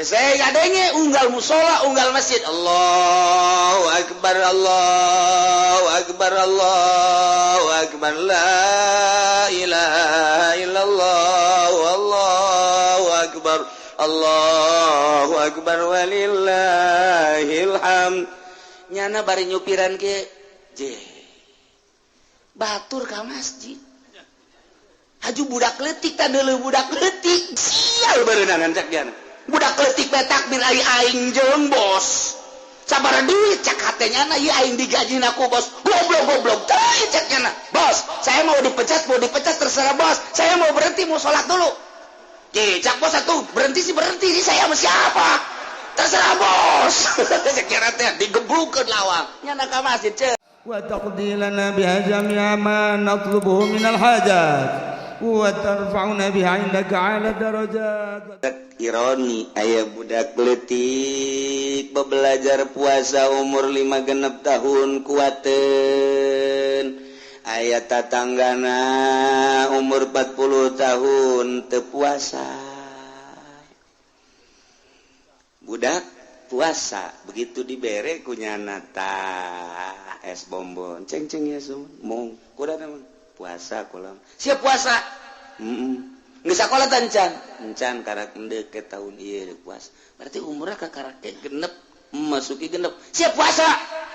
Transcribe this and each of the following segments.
Terus saya ngadenge unggal musola, unggal masjid. Allahu akbar, Allahu akbar, Allahu akbar, la ilaha illallah, Allahu akbar, Allahu akbar, walillahil hamd. Nyana bari nyupiran ke je batur ka masjid. Haju budak leutik tah, deuleu budak leutik sial beunangan cak diana. Budak leutik bae takbir, ai aing jeung bos. Sabaraha duit cak hate nyana, ieu aing digaji ku bos. Goblok, goblok teuing cak nyana. Bos, saya mau dipecat terserah bos. Saya mau berhenti, mau sholat dulu. Ye, cak bos atuh berhenti sih berhenti, ini saya sama siapa? Terserah bos. Cak nyana teh digebrukeun lawang. Nyana ka masjid cek. وتقضي لنا بها جميع ما نطلبه من الحاجات وترفعنا بها عندك أعلى الدرجات. Ironi, aya budak leutik belajar puasa umur 5 genep tahun kuaten, aya tatanggana umur 40 tahun teu puasa. Budak puasa begitu dibere ku nyana tah es bonbon, ceng ceng ya mong kuda puasa kula siap puasa. Nggak sekolah tancan encan karak endek ke tahun ieu puasa, berarti umurnya kakarak genep masuki genep. Siap puasa,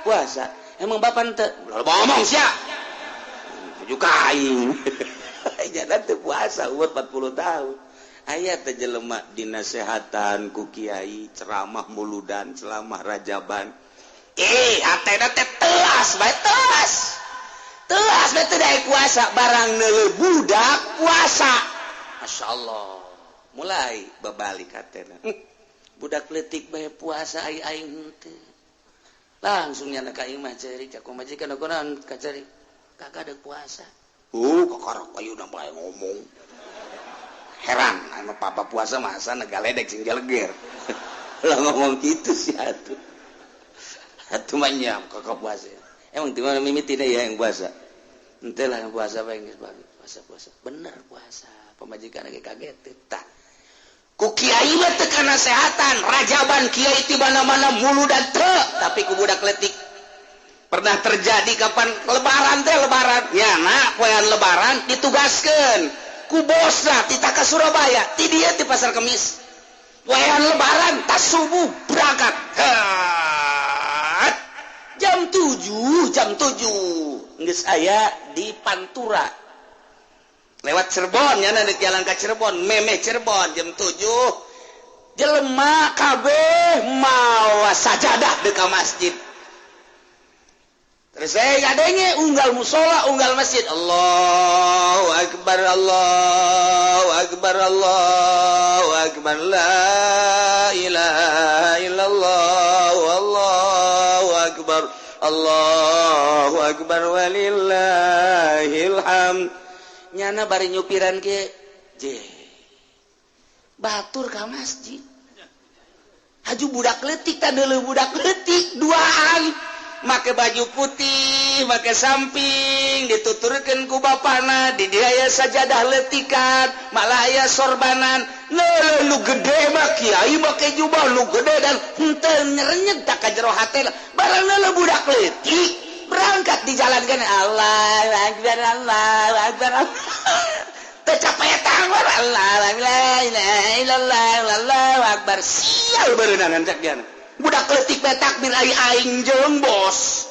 puasa emang bapak ente lalu ngomong siap juga aing jangan teu puasa umur 40 tahun. Aya teh jelema dinasehatan ku kiai, ceramah muludan, ceramah rajaban, eh hatena teh telas bae, telas telas bae teu daek puasa. Barang neuleuh budak puasa, Masya Allah, mulai babalik hatena. Budak leutik bae puasa, ai aing henteu. Langsung nyana ka imah ceri, cak majikan aku naon kacari kagak ada puasa. Kakarak ayeuna bae ngomong. Heran anu papa puasa masa negaledek sing jaleger lah ngomong gitu sih. Atuh atuh mah nya kakak puasa emang di mana mimitina ya yang puasa ente lah yang puasa bae geus puasa, puasa bener puasa. Pamajikan lagi kaget tah ku kiai mah teu kanasehatan, rajaban kiai ti mana-mana, muludan teu, tapi ku budak leutik pernah terjadi. Kapan lebaran teh, lebaran ya nak poean lebaran ditugaskeun ku bosna tita ka Surabaya, ti dieu ti Pasar Kemis poean lebaran tas subuh berangkat. Hat. Jam 7, jam 7 geus aya di Pantura lewat Cirebon ya, di jalan ke Cirebon, memeh Cirebon, jam 7 jelema kabeh mawa sajadah dekat masjid. Terus saya ngadenge unggal musola, unggal masjid. Allahu akbar, Allahu akbar, Allahu akbar, la ilaha illallah, Allahu akbar, Allahu akbar, walillahil hamd. Nyana bari nyupiran ke je batur ka masjid. Haju budak leutik tah, deuleuh budak leutik duaan make baju putih, make samping, dituturkeun ku bapana di dieu aya sajadah leutikan, malah aya sorbanan. Leuh, nu gede mah kiai make jubah nu gede dan henteu nyerenyeg tak ka jero hate. Barang leuh budak leutik berangkat di jalan kan, Allah akbar, Allah akbar, tercapai tangan, Allah la ilaha illallah, Allahu akbar. Sial beunangan cak diana. Budak leutik bae takbir, ai aing jeung bos.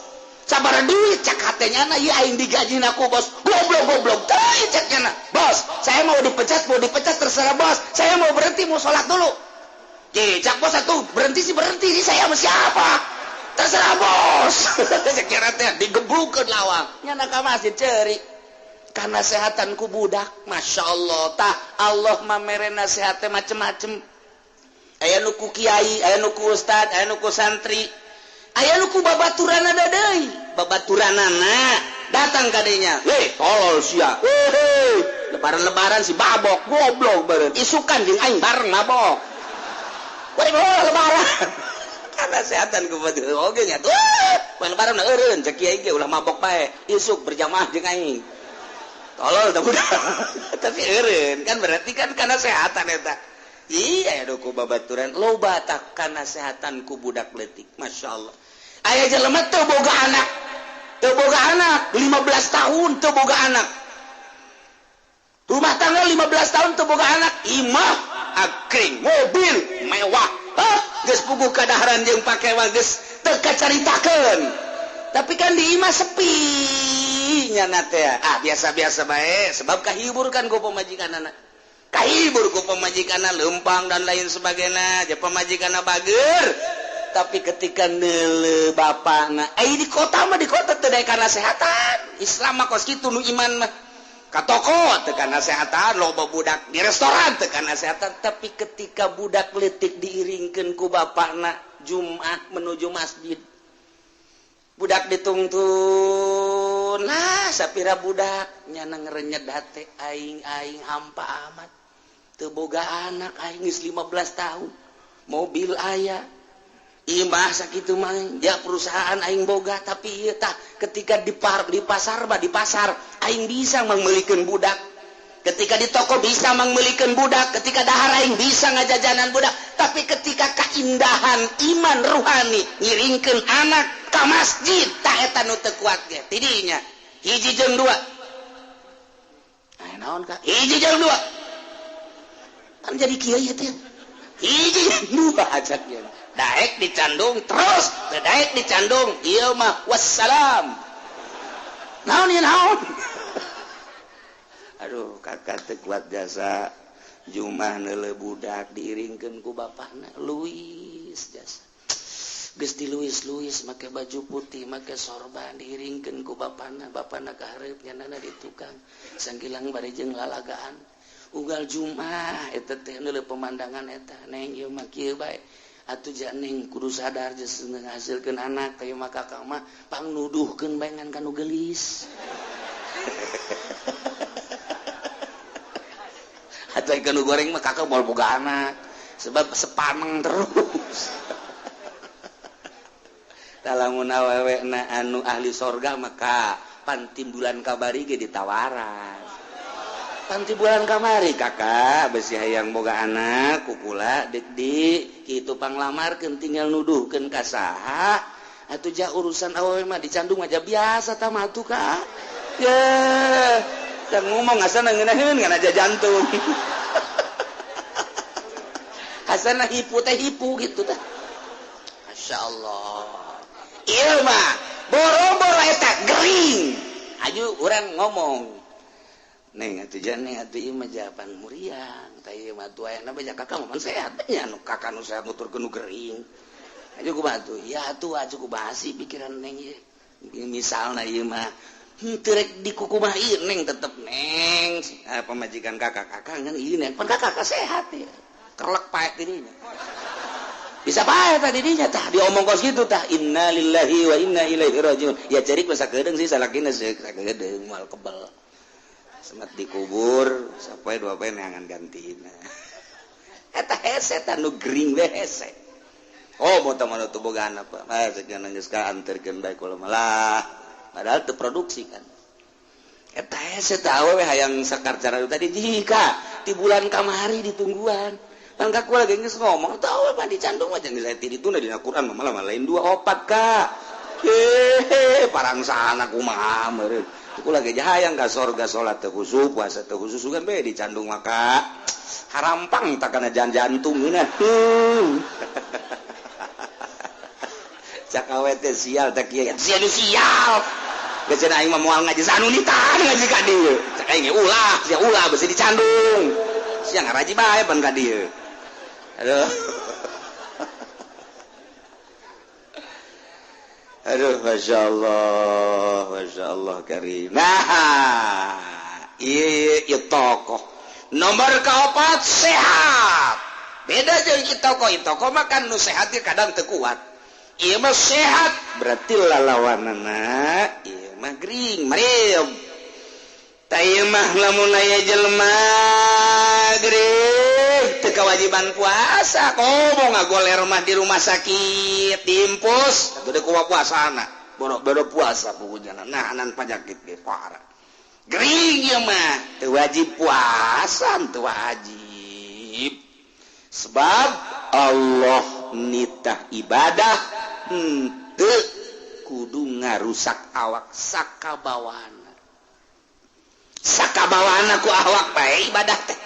Sabaraha duit cak hate nyana, ieu aing digaji ku bos. Goblok, goblok teuing cak nyana. Bos, saya mau dipecat terserah bos. Saya mau berhenti, mau sholat dulu. Ye, cak bos atuh berhenti sih berhenti, ini saya sama siapa? Terserah bos. Cak nyana teh digebrukeun lawang. Nyana ka masjid ceri kanasehatan ku budak. Masya Allah tah Allah mamere nasihatnya macem-macem. Aya nu ku kiai, aya nu ku ustad, aya nu ku santri, aya nu ku babaturanana deui. Babaturanana datang kadenya, "Weh, tolol sia. Weh, lebaran-lebaran si babok, goblok beureun. Isukan jeung aing bareng mabok. Weh, lebaran." Kanasehatan ku batur oge nya tuh. Poe lebaran eureun cek kiai ge ulah mabok bae. Isuk berjamaah jeung aing. Tolol tah budak. Tapi eureun kan, berarti kan kanasehatan eta. Iya ku babaturan loba tak kanasehatan ku budak leutik. Masya Allah. Aya jelema teu boga anak. Teu boga anak 15 tahun teu boga anak. Rumah tangga 15 tahun teu boga anak, imah akring, mobil mewah. Hah, geus puguh kadaharan jeung pake mah geus teu kacaritakeun. Tapi kan di imah sepi nyana teh. Ah, biasa-biasa bae sebab kahibur kan ku pamajikanana. Kahibur ku pamajikanna lempang dan lain sebagainya, ja pamajikanna bager. Tapi ketika neuleuh bapana, di kota mah di kota teu daek nasehatan. Islam mah kos kitu nu iman mah. Ka toko teu nasehatan, loba budak di restoran teu nasehatan, tapi ketika budak leutik diiringkeun ku bapana Jumat menuju masjid. Budak ditungtun, nah sapira budak nyana ngerenyet hate aing-aing hampa amat. Teu boga anak aing geus 15 tahun. Mobil aya, imah sakitu mah, ya perusahaan aing boga, tapi ieu tah ketika di pasar mah di pasar aing bisa mangmeulikeun budak. Ketika di toko bisa mangmeulikeun budak, ketika dahar aing bisa ngajajanan budak, tapi ketika keindahan iman ruhani ngiringkeun anak ka masjid tah eta nu teu kuat ge tidinya. Hiji jeung dua. Aya naon ka? Hiji jeung dua. Kan jadi kieu ieu teh. Hiji jeung dua ajak ieu. Daek dicandung terus, teu daek dicandung, ieu mah wassalam. Naon ieu naon? Aduh, kakak teu kuat jasa. Jumah neuleuh budak diiringkeun ku bapana, Luis jasa. Geus di Luis-Luis make baju putih, make sorban diiringkeun ku bapana, bapana ka hareup nyanana di tukang. Sanggilang bari jeung lalagaan. Unggal Jumat eta teh neuleuh pemandangan eta, neng ieu mah kieu bae. Atuh ja neng kudu sadar geus ngahasilkeun anak teh mah kakak mah pangnuduhkeun bae ngan ka nu geulis. Atau ikan goreng mah kakak moal boga anak sebab sepaneng terus. Lamun awewe na anu ahli sorga maka pantimbulan kabari ge ditawaran. Pantimbulan kamari kakak besi hayang boga anak kukula dik di kitu panglamarkeun tinggal nuduhkeun ka saha atuh ja urusan awewe mah dicandung aja biasa tah mah atuh kak. Ye tah ngomong asana ngeunaheun ngan aja jantung. Asana hipu teh hipu gitu tah. Masyaallah. Ieu mah boro-boro eta gering. Aju urang ngomong. Neng atuh ja neng atuh ieu mah jawaban muriang. Tah ieu mah atuh ayana bae kakak mah sehat nya nu kakak nu sehat nuturkeun nu gering. Aju kumaha atuh? Ya atuh aju kumaha sih pikiran neng ieu. Misalna ieu mah henteu rek dikukumaha ieu neng tetep neng pamajikan kakak-kakak ngan ieu neng pan kakak sehat ya. Kerlek paek dirinya. Bisa bae tadi dinya tah diomong kos kitu tah innalillahi wa inna ilaihi rajiun. Ya cerik masa kedeung sih salakina sakedeung moal kebel. Semat dikubur sapoe dua poe neangan gantina. Eta hese tah nu gering we hese. Oh moto mah teu boga anak mah sakeuna geus ka anterkeun bae kula malah padahal teu produksi kan. Eta hese tah awewe hayang sakarcara tadi jika ti bulan kamari ditungguan. Kan kaku lagi geus ngomong tahu apa dicandung aja geus aya ti dituna dina Quran mah malah lain 2 4 ka. Hehe parangsana kumaha meureun. Ku lagi hayang ka sorga salat teu khusyuk puasa teu khusyuk sugan bae dicandung maka harampang tak kana jantung geunah. Cak awe teh sial teh kieu. Sia nu sial. Geus cenah aing mah moal ngaji sanu ditahan ngaji ka dieu. Cak aing ge ulah, sia ulah besi dicandung. Sia ngaraji bae pan ka dieu. Aduh. Aduh, Masya Allah karim. Nah, iya tokoh. Nomor keempat sehat. Beda jeung tokoh, tokoh mah kan nu sehat kadang teu kuat. Ieu mah sehat berarti lalawanana ieu mah gering, marium. Tah ieu mah lamun aya jelema gering teu kewajiban puasa, komo ngagoler mah di rumah sakit diimpus atuh deui kumaha puasana. Boro-boro puasa pokoknya nahanan penyakit ge parah. Gering ieu mah teu wajib puasa, teu wajib. Sebab Allah nitah ibadah henteu kudu ngarusak awak sakabawana. Sakabawana ku awak bae ibadah teh.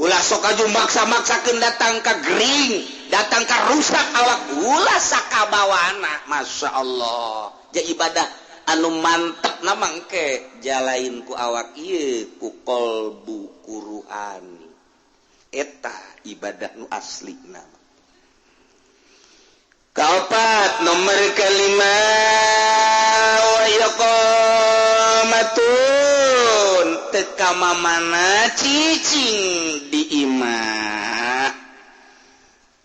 Ulah sok aju maksa-maksakeun datang ka gering, datang ka rusak awak, ulah sakabawana. Masya Allah. Ja ibadah anu mantep na mangke jalain ku awak ieu ku qalbu ku ruhani. Eta ibadah nu asli nama. Kaopat nomor kelima wa iqamatun teu mamana cicing di imah.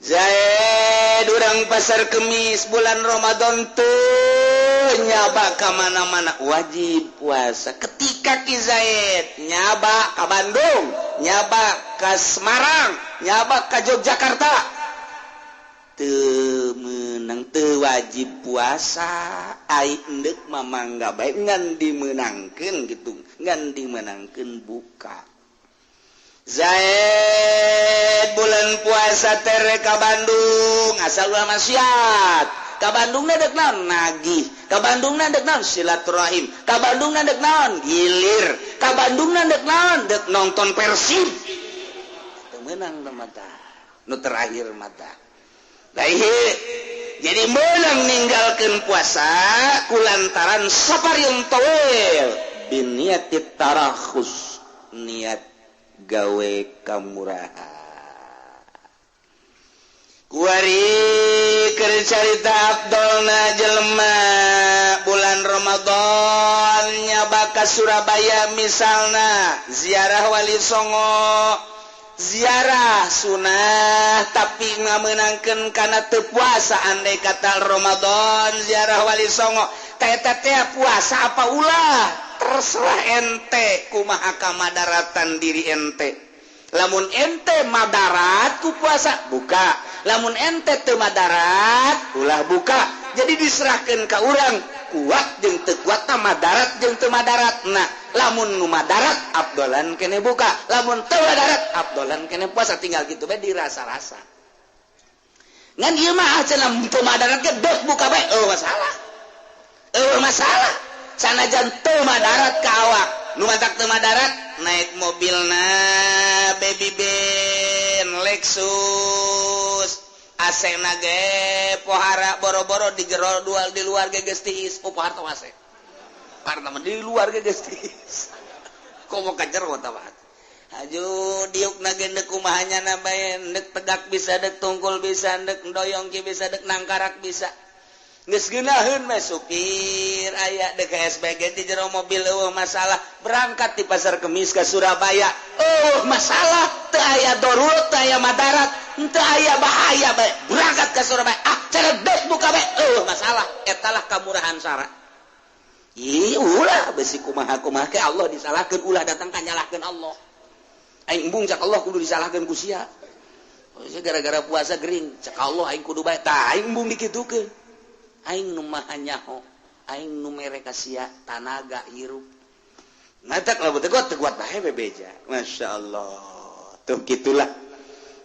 Zaid urang pasar Kemis bulan Ramadan teu nyaba ka mana-mana wajib puasa. Ketika Ki Zaid nyaba ka Bandung, nyaba ka Semarang, nyaba ka Yogyakarta, teu meunang teu wajib puasa. Ai endek mamangga bae ngan dimeunangkeun gitu, ngan dimeunangkeun buka. Zaid bulan puasa tere ka Bandung asal ulah maksiat. Ka Bandungna deuk naon? Nagih. Ka Bandungna deuk naon? Silaturahim. Ka Bandungna deuk naon? Gilir. Ka Bandungna deuk naon? Deuk nonton Persib. Teu meunang teh mata. Nu terakhir mata. Jadi meunang ninggalkeun puasa kulantaran safar yang tawil biniatit tarakhus, niat gawe kamurahan. Kuari keur carita abdolna jelema bulan Ramadan nyaba ka Surabaya misalna ziarah Wali Songo, ziarah sunah tapi ngamenangkeun kana teu puasa. Andai kata Ramadan ziarah Wali Songo teh teh puasa apa ulah terserah ente kumaha kamadaratan diri ente. Lamun ente madarat ku puasa buka, lamun ente teu madarat ulah buka. Jadi diserahkeun ka urang kuat jeung teu kuat, madarat jeung teu madarat. Nah lamun nu madarat abdolan kene buka, lamun teu madarat abdolan kene puasa, tinggal gitu bae dirasa-rasa. Ngan ieu mah cenah teu madarat ge deuk buka bae eueuh masalah. Eueuh masalah. Sanajan teu madarat ka awak, nu matak teu madarat naik mobilna baby ben Lexus, AC na ge pohara boro-boro di jero dual di luar ge geus tiis. Oh pohara teh AC. Parna mah di luar ge geus tiis. Komo ka jero tah mah. Aju diuk na ge deuk kumaha nya bae, deuk tegak bisa, deuk tungkul bisa, deuk doyong ki bisa, deuk nangkarak bisa. Geus geunaheun mah supir aya deuk SBG di jero mobil eueuh masalah, berangkat di pasar Kemis ka Surabaya eueuh masalah, teu aya darurat, teu aya madarat, teu aya bahaya bae, berangkat ka Surabaya ah ceredek buka bae eueuh masalah. Eta lah kamurahan sara. Ih ulah besi kumaha-kumaha ke Allah disalahkeun, ulah datang ka nyalahkeun Allah. Aing embung cak Allah kudu disalahkeun ku sia. Gara-gara puasa gering cak Allah aing kudu bae, tah aing embung dikitukeun. Aing nu maha nyaho, aing nu mere ka sia tanaga hirup. Matak lamun teu kuat, teu kuat bae bebeja. Masya Allah. Tuh gitulah.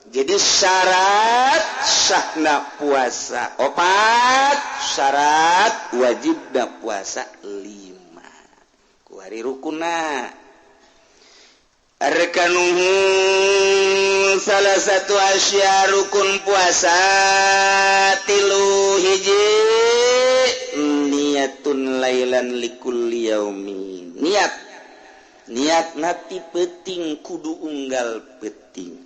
Jadi syarat sahna puasa opat, syarat wajibna puasa 5. Kuari rukunna. Arkanuhu salah satu asya rukun puasa tilu hiji niatun lailan likulli yaumin. Niat niat nati peting kudu unggal peting.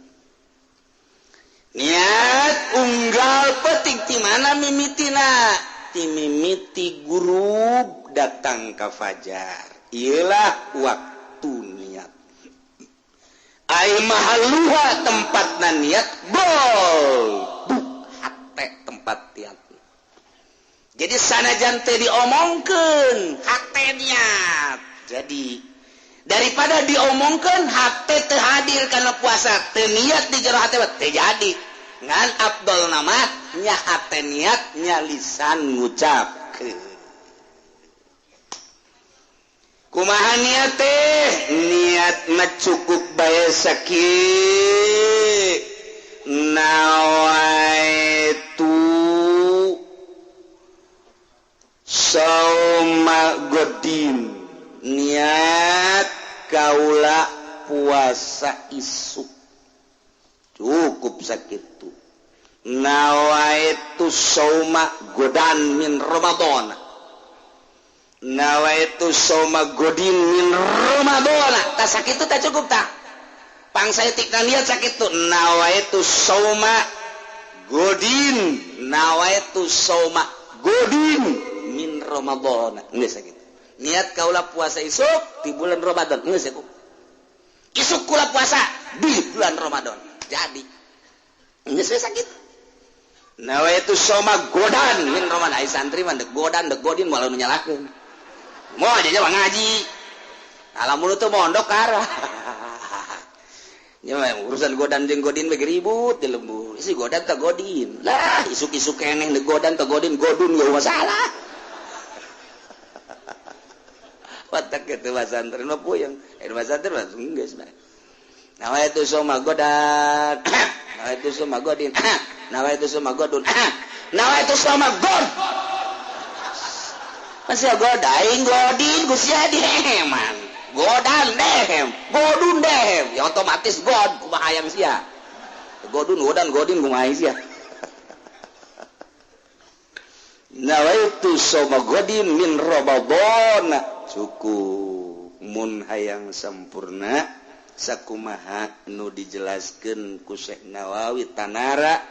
Niat unggal peting ti mana mimitina? Ti mimiti gurub datang ka fajar. Iyalah waktu niat. Ai mahaluha tempatna niat bol hate tempat niat. Jadi sanajan teu diomongkeun hate niat. Jadi daripada diomongkeun hate teu hadir kana puasa, teu niat di jero hate teu jadi. Ngan abdol nama nya hate niat nya lisan ngucapkeun. Kumaha niat teh? Niat mah cukup bae sakieu. Nawaitu sauma godin, niat kaula puasa isuk, cukup sakitu. Nawaitu sauma godan min Ramadan, nawaitu sauma godin min Ramadan, tak sakitu tak cukup tak pangsaeutik niat sakitu. Nawaitu sauma godin, nawaitu sauma godin min Ramadan, geus sakitu. Niat kaula puasa isuk di bulan Ramadan, geus sakitu. Isuk kula puasa di bulan Ramadan, jadi geus sakitu. Nawaitu sauma godan min Ramadan, ai santri mah deuk godan deuk godin moal nu nyalahkeun. Moal aja mah ngaji. Lamun teu mondok arah. Nya urusan godan jeung godin bagi ribut di lembur. Isi godan teh godin. Lah isuk-isuk keneh deuk godan teh godin, godun gak masalah. Watak kitu santri mah puyeng. Eh santri mah geus bae. Nawaitu sauma godan. Nawaitu sauma godin. Nawaitu sauma godun. Nawaitu sauma god. Masih godaing godin ku sia diheman. Godan dehem, godun dehem, ya otomatis god kumaha hayang sia. Godun godan godin kumaha sia. Nawaitu sauma godin min Ramadan, cukup mun hayang sampurna sakumaha nu dijelaskeun ku Syekh Nawawi tanara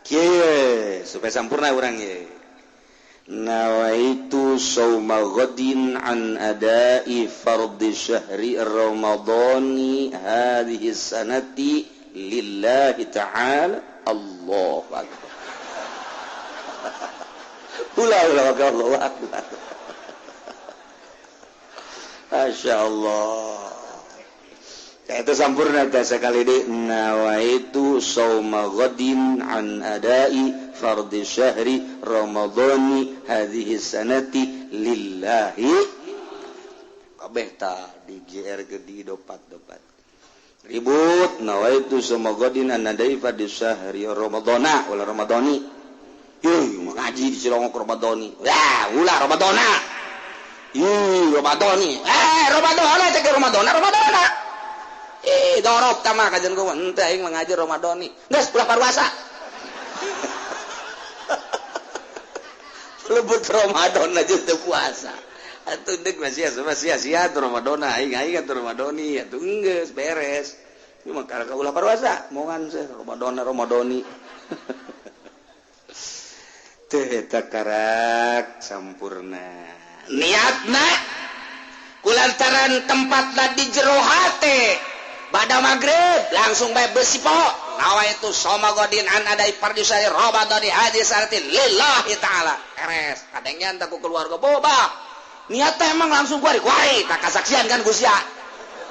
kieu supaya sampurna urang ye. Nawaitu sauma ghadin an adai fardhi syahri ramadhani hadhihi sanati lillahi ta'ala. Allahu akbar. Ulah ulah Allahu akbar. Masya Allah. Itu sampurna teh sekali di nawaitu sauma ghadin an adai fardhi syahri ramadhani hadhihi sanati lillahi. Kabeh ta di GR ke di dopat-dopat ribut. Nawaitu sauma ghadin an adai fardhi syahri ramadhana ulah ramadhani. Yuh ngaji di Cilongok ramadhani. Ya ulah ramadhana. Yuh ramadhani. Ramadhana cek ramadhana ramadhana. Dorop tama kajian gua henteu aing mengaji Ramadhani. Geus ulah paruasa. Lebut Ramadan aja teu puasa. Atuh deuk masih sia-sia Ramadan aing aing atuh Ramadhani atuh geus beres. Ieu mah karek ulah paruasa, mongan seh Ramadan Ramadhani. Teh eta karak sampurna. Niatna kulantaran tempatna di jero hate. Bada maghrib langsung bae besi po. Nawaitu sauma godin an adai fardhi syahri ramadhani hadhihi sanati lillahi ta'ala. Beres. Kadangnya entah ku keluarga boba. Niatnya emang langsung kuari kuari tak kasaksian kan Gus ya.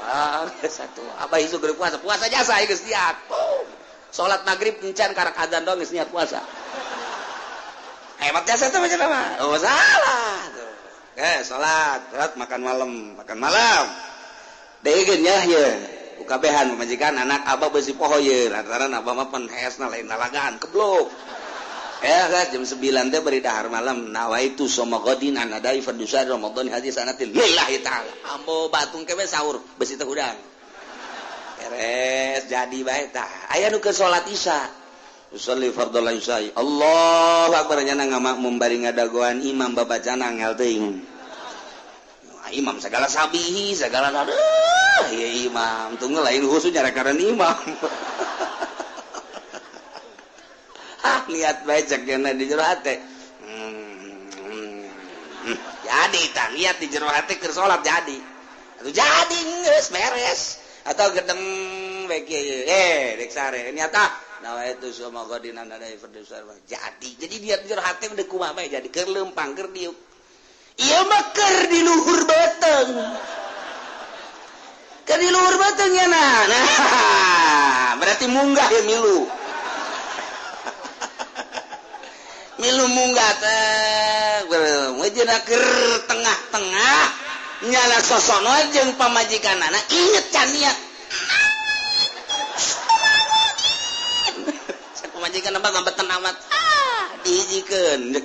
Ah, satu. Abah isu geureuk puasa, puasa jasa geus niat. Salat maghrib encan karak adzan doang geus niat puasa. Hebat jasa teh macam apa? Oh, salah tuh. Salat, salat makan malam, makan malam. Deui nya ye. Ukabehan pamajikan anak abah beusi poho ye lantaran abah mah pan hesna lain lalagaan keblok. Guys jam 9 teh bari dahar malam nawaitu sauma ghadin an adai fardhu syahri ramadhan hadhihi sanati lillahi ta'ala. Ambo batung kewe sahur beusi teh hudang. Beres jadi bae tah. Aya nu keur salat isya. Usolli fardhal isya. Allahu akbar nya ngamakmum bari ngadagoan imam babacana angel teuing. Imam segala sabihi segala aduh ya imam tunggu lain khusus nyarakaran imam. Ah niat bae cek nya di jero hate. Jadi tah niat di jero hate keur salat jadi. Atuh jadi geus beres atau gedeng bae kieu rek sare niat ah nawaitu sauma ghadin an adai fardhu syahri jadi. Jadi niat di jero hate deuk kumaha bae jadi keur leumpang keur diuk. Ieu mah keur di luhur beuteung. Keur di luhur beuteung nya nah. Nah, berarti munggah ya milu. Milu munggah teh meujeuna keur tengah-tengah nyala sosono jeung pamajikanana inget can niat. kana ngambetan amat. Ah, dihijikeun.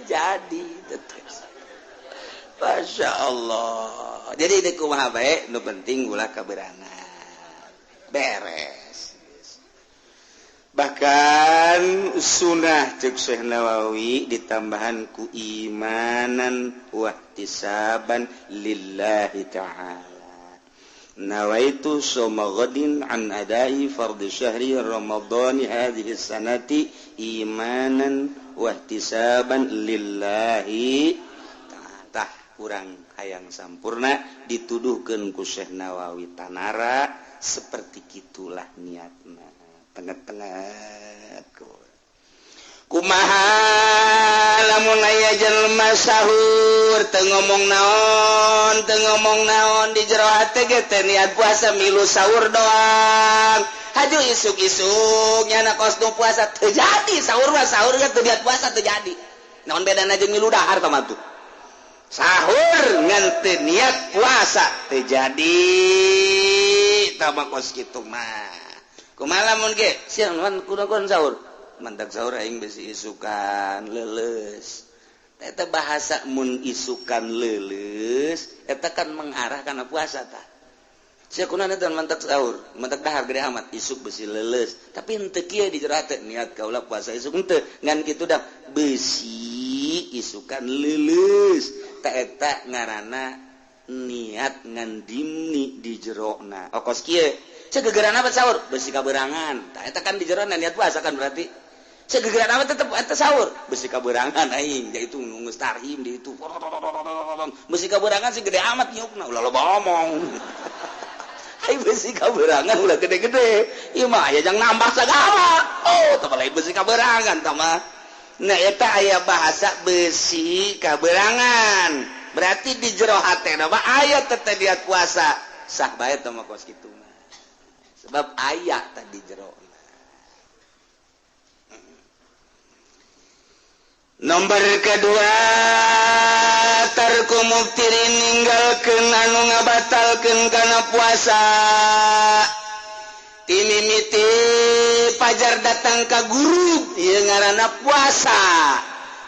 Jadi tetes. Masya Allah. Jadi ini kumaha bae nu penting ulah kaberangan. Beres. Bahkan sunnah cek Syekh Nawawi ditambahan ku imanan wahtisaban lillahi ta'ala. Nawaitu soma ghadin an adai fardhi syahri Ramadhan hadhihi sanati imanan wahtisaban lillahi ta'ala. Kurang hayang sampurna dituduhkeun ku Syekh Nawawi tanara seperti kitulah niatna tengah-tengah kumaha lamun aya jelema sahur teu ngomong naon di jero hate ge teh niat puasa milu sahur doang haju isuk-isuk nyana kos nu puasa teu jadi sahur mah sahur ge teu niat puasa teu jadi naon bedana jeung milu dahar tah mah tuh sahur ngan teu niat puasa teu jadi tah kos kitu mah kumaha lamun ge siang kunaon sahur mantak sahur aing besi isukan leuleus eta bahasa mun isukan leuleus eta kan mengarah kana puasa tah sia kunaon eta mantak sahur mantak dahar gede amat isuk besi leuleus tapi henteu kieu di jero hate niat kaula puasa isuk henteu ngan kitu dah besi isukan leuleus ta eta ngaranna niat ngan dimni di jerona okos kieu cegegeran apa sahur besi kaberangan ta eta kan di jerona niat puasa kan berarti cegegeran apa tetep eta sahur besi kaberangan aing ja itu nunggu tarhim di itu besi kaberangan sih gede amat nyukna ulah loba omong ai besi kaberangan ulah gede-gede ieu mah aya jang nambah sagala oh tah lain besi kaberangan tah mah. Nah eta aya bahasa besi kaberangan berarti di jero hatena mah aya teh niat puasa sah bae teh mah kos kitu mah sebab aya tadi jero. Nomor kedua tarku muftirin ninggalkeun anu ngabatalkeun kana puasa timimiti pajar datang ka guru ieu ngaranna puasa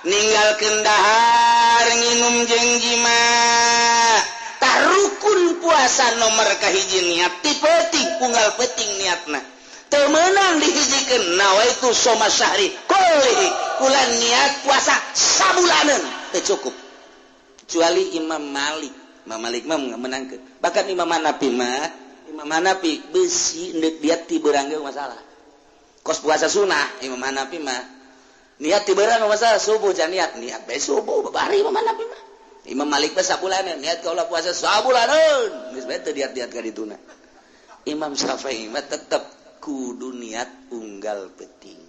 ninggalkeun dahar nginum jeung jima tah rukun puasa nomor kahiji niat ti peuting unggal peuting niatna teu meunang dihijikeun nawaitu soma syahri kullihi kula niat puasa sabulaneun teu cukup kecuali Imam Malik. Imam Malik mah meunangkeun bahkan Imam Hanafi mah Imam Hanafi besi ndek diat ti beurang ge masalah kos puasa sunah Imam Hanafi mah niat ti beurang masalah subuh jangan niat niat bae subuh babari Imam Hanafi mah. Imam Malik mah sabulaneun niat kaula puasa sabulaneun geus bae teu diat-diat ka dituna. Imam Syafi'i mah tetep kudu niat unggal peuting.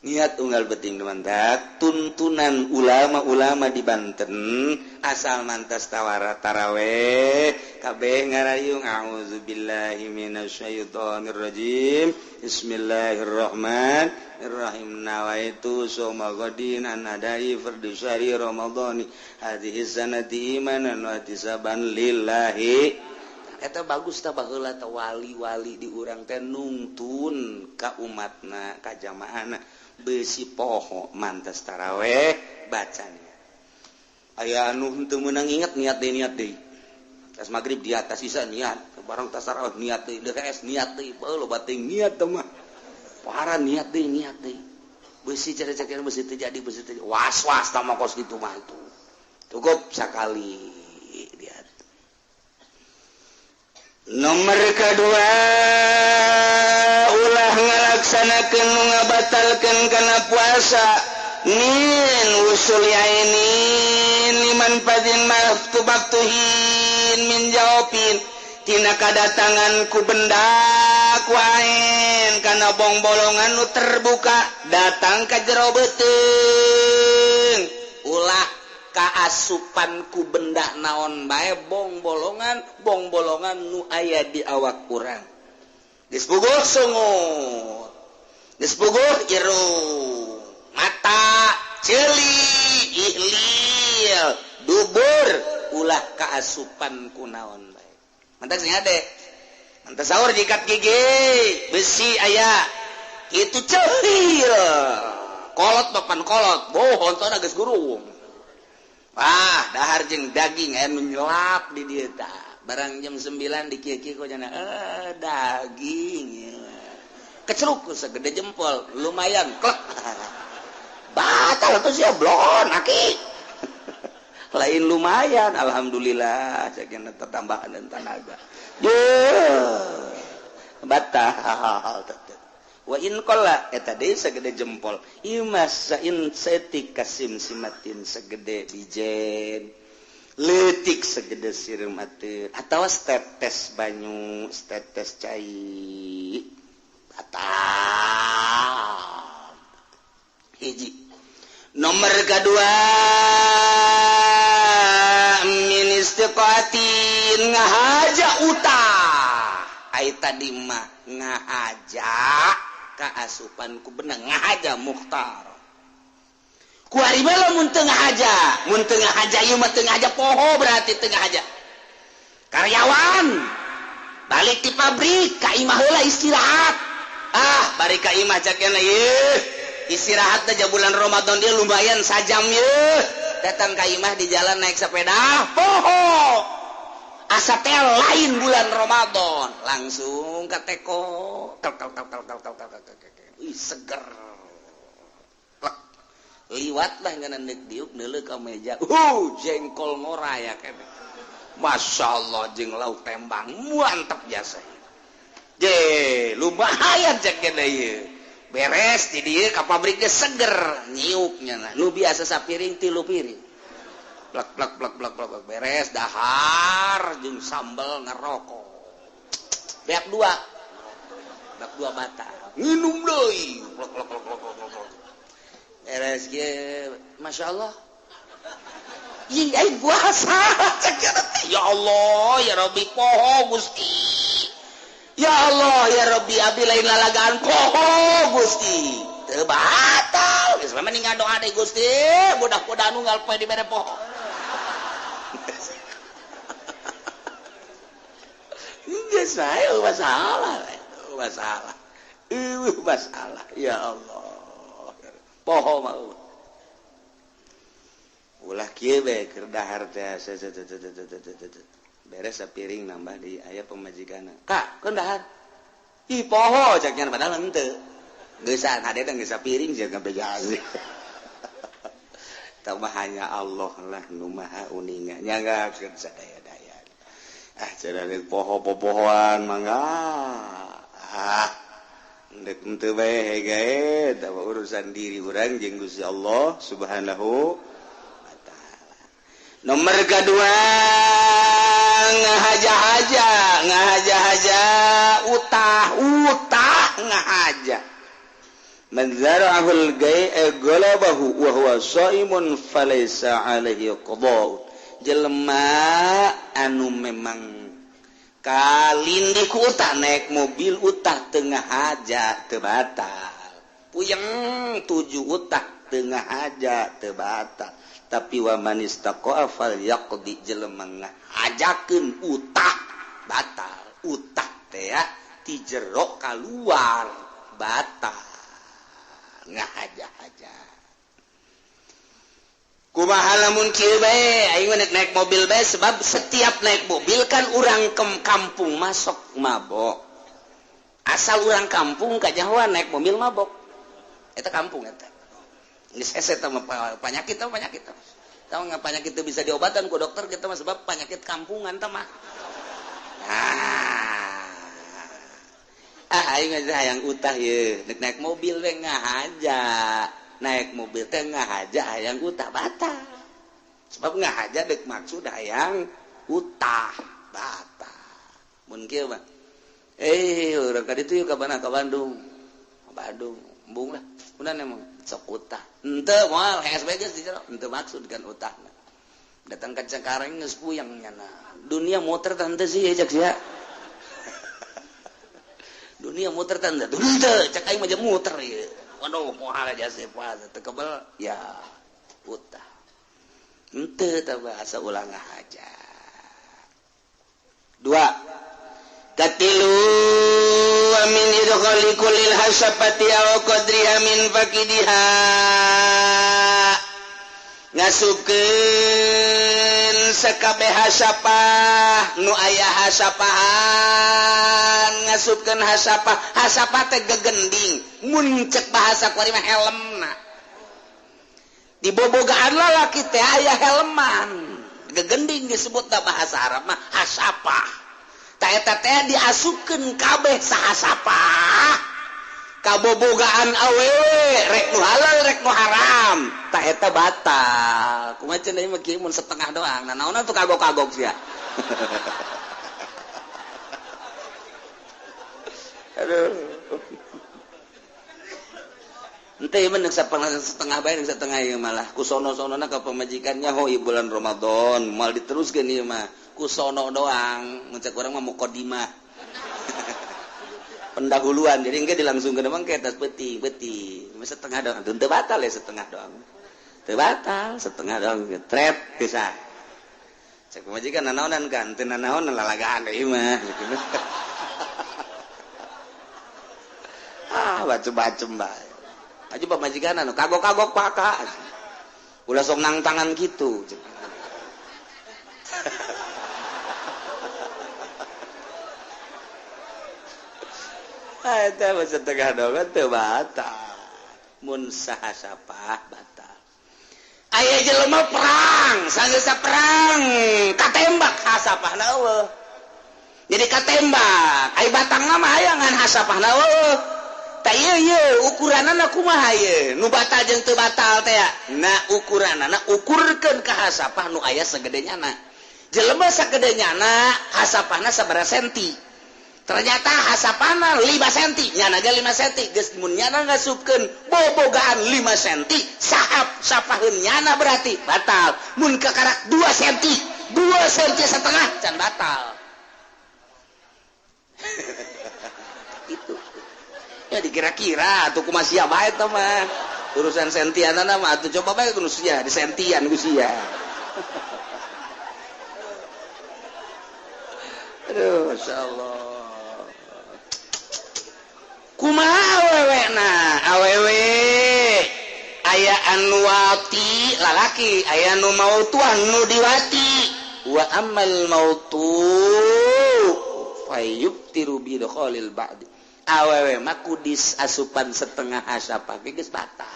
Niat unggal peuting mantap tuntunan ulama-ulama di Banten asal mantas tawara taraweh kabeh ngarayung auzubillahi minasyaitonir rajim bismillahirrahmanirrahim nawaitu soma ghadin an adai fardhu syahri ramadhani hadhihi sanati imanan wa ihtisaban lillahi. Eta bagus tah baheula teh wali-wali di urang teh nungtun ka umatna ka jamaahna besi poho mantas taraweh bacanya aya anu henteu meunang inget niat deui tas magrib di atas isa niat barang tas taraweh niat deui DKS niat deui loba teuing niat teh mah parah niat deui besi cara-cara besi teu jadi besi teu was-was tah mah kos kitu mah tuh cukup sakali dia. Nomor kedua ulah ngalaksanakeun nu ngabatalkeun kana puasa min usul ainin liman fadin maftubaktuhin min jawabin tina kadatangan ku benda ku ain kana bongbolongan nu terbuka datang ka jero beuteung ulah kaasupan ku benda naon bae bongbolongan nu aya di awak urang geus puguh sungut geus puguh irung mata ceuli ihlil dubur ulah kaasupan ku naon bae mantak sing ade Ente sahur jikat gigi besi aya itu cehil kolot papan kolot bohong tona geus gurung. Wah, dahar jeung daging aya nu nyelap di dieu tah. Barang jam 9 di kieu-kieu kok cenah daging. Keceruk segede jempol, lumayan klek. Batal tuh sia blon aki. Lain lumayan, alhamdulillah sakieu tambahan dan tenaga. Ye. Batal. Wa in qalla eta deui segede jempol. Ieu mah sain setik kasim simatin segede bijen. Leutik segede sireum ateun atawa tetes banyu, tetes cai. Batal. Hiji. Nomor kedua min istiqatin ngahaja utah. Ai tadi mah ngahaja kaasupan ku benang ngahaja mukhtar. Ku ari mah lamun teu ngahaja, mun teu ngahaja ieu mah teu ngahaja poho berarti teu ngahaja. Karyawan balik di pabrik ka imah heula istirahat. Ah, bari ka imah cakena ieu. Istirahat aja bulan Ramadan dia lumayan sajam ieu. Datang ka imah di jalan naik sepeda, poho. Asa teh lain bulan Ramadan, langsung ka teko. Kel kel kel kel kel kel kel. Wih, seger. Plek. Liwat lah ngeunah deuk diuk neuleuh ka meja. Jengkol ngora ya kene. Masya Allah jeung lauk tembang mantep jasa. Je, lumayan cek kene ieu. Beres di dieu ka pabrik ge seger nyiuknya nah. Nu biasa sapiring 3 piring. Plek plek plek plek plek beres dahar jeung sambel ngerokok. Beak dua. Beak dua batal. Nginum deui. Plek plek plek plek plek. Beres ge masyaallah. Ih, aing puasa. Ya Allah, ya Rabbi poho Gusti. Ya Allah, ya Rabbi abi lain lalagaan poho Gusti. Teu batal. Geus mah mending ngadoa deui Gusti, budak-budak nu ngal poe dibere poho. Geus bae masalah, masalah. Masalah ya Allah. Poho mah. Ulah kieu bae keur dahar teh beres sapiring nambah di aya pemajikanna. Kak, keun dahar. Ih poho cak nya padahal henteu. Geusan hade teh geus sapiring sia ngabeja. Tah mah hanya Allah lah nu maha uninga nyanggakeun sadaya-daya. Ah cara poho-pohoan mangga. Ah ndek henteu bae gae tah urusan diri urang jeung Gusti Allah Subhanahu. Nomor kedua ngahaja-haja, ngahaja-haja, utah-utah ngahaja. Man zara'ahul gai'a galabahu wa huwa shaimun falaysa alaihi qada. Jelema anu memang kalindih ku utah naik mobil utah teu ngahaja teu batal. Puyeng 7 utah teu ngahaja teu batal. Tapi wa man istaqa'a fal yaqdi jelema ngahajakeun utah batal. Utah teh ya ti jero kaluar batal ngahaja-haja. Kumaha lamun kieu bae aing mah naik mobil bae sebab setiap naik mobil kan urang ke kampung masuk mabok. Asal urang kampung kajahoan naik mobil mabok. Eta kampung eta. Geus hese tah penyakit tah penyakit. Tahu nggak penyakit itu bisa diobatan ku dokter kita mah sebab penyakit kampungan tah mah. Ah aing mah hayang utah ye, nek naik mobil we ngahaja. Naik mobil teh ngahaja hayang utah batal. Sebab ngahaja dek maksud hayang utah batal. Mun kieu mah. Urang ka ditu ka mana ka Bandung. Ka Bandung, embung lah. Udah emang sok utah. Henteu moal HSB geus di jero, henteu maksud kan utahna. Datang ka Cengkareng geus puyeng nyana. Dunia muter teh henteu sih cek sia. Dunia muter teh henteu. Henteu cek aing mah muter ieu. Waduh moal aja sepa teu kebel ya utah. Henteu tah bahasa ulang aja. Dua. Katilu min idkhali kullil hasafati aw qadriha min faqidiha ngasupkeun sakabeh hasapah nu aya hasapahan ngasupkeun hasapah hasapah teh gegending mun cek bahasa kuari mah helmna dibobogaan lalaki teh aya helman gegending disebut da bahasa Arab mah hasapah ta eta teh diasupkeun kabeh sahasapah kabobogaan awewe rek nu halal rek nu haram ta eta batal kumaha cenah ieu mah kieu mun setengah doang nah naonna tuh kagok-kagok sia. Aduh ente ieu mah setengah bae setengah ieu malah ku sono-sonona ka pamajikan nyaho ieu bulan Ramadan moal diteruskeun ieu mah ku sono doang mun cek urang mah mukadimah pendahuluan jadi engke dilangsungkeun mah ke atas peuting-peuting setengah doang teu batal ya setengah doang teu batal setengah doang tret bisa cek pamajikan nanaonan kan teu nanaonan lalagaan deui mah. Ah bacem-bacem bae aja pamajikan anu kagok-kagok paka ulah sok nang tangan kitu. Eta mah setengah doang teu batal mun sahasapah batal. Aya jelema perang sanggeus perang katembak hasapahna eueuh jadi katembak ai batangna mah aya ngan hasapahna eueuh tah ieu ieu ukuranana kumaha ieu nu batal jeung teu batal teh nah ukuranana ukurkeun ka hasapah nu aya sagede nyana jelema sagede nyana hasapahna sabaraha senti ternyata hasapana 5 senti nyana ge 5 senti geus mun nyana ngasupkeun bobogaan 5 senti sahap sapaheun nyana berarti batal mun kakarak 2 senti 2 senti setengah can batal. Itu ya dikira-kira atuh kumaha sia bae teh mah urusan sentianana mah atuh coba bae kudu sia di sentian ku sia. Aduh masyaallah kumaha awewe na awewe aya anu wati lalaki aya nu mautuah nu diwati wa amal mautu fayubtiru bi dukholil ba'di awewe mah kudis asupan setengah hasapah geus batal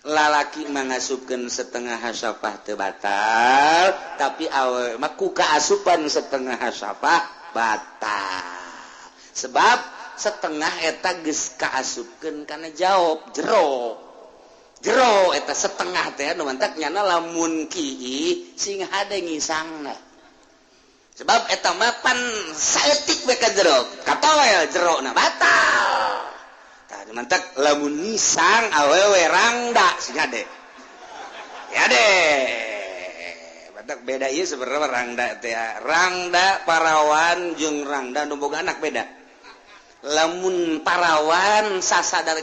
lalaki mah ngasupkeun setengah hasapah teu batal tapi awewe mah ku kaasupan setengah hasapah batal sebab setengah eta geus kaasupkeun kana jawab jero jero eta setengah teh nu mantak nyana lamun kiih sing hade ngisangna sebab eta mah pan saeutik we ka jero katoel jerona batal tah nu mantak lamun ngisang awewe rangda sing hade ya deh mantak beda ieu sebenarnya rangda teh rangda parawan jeung rangda nu boga anak beda lamun parawan sasadar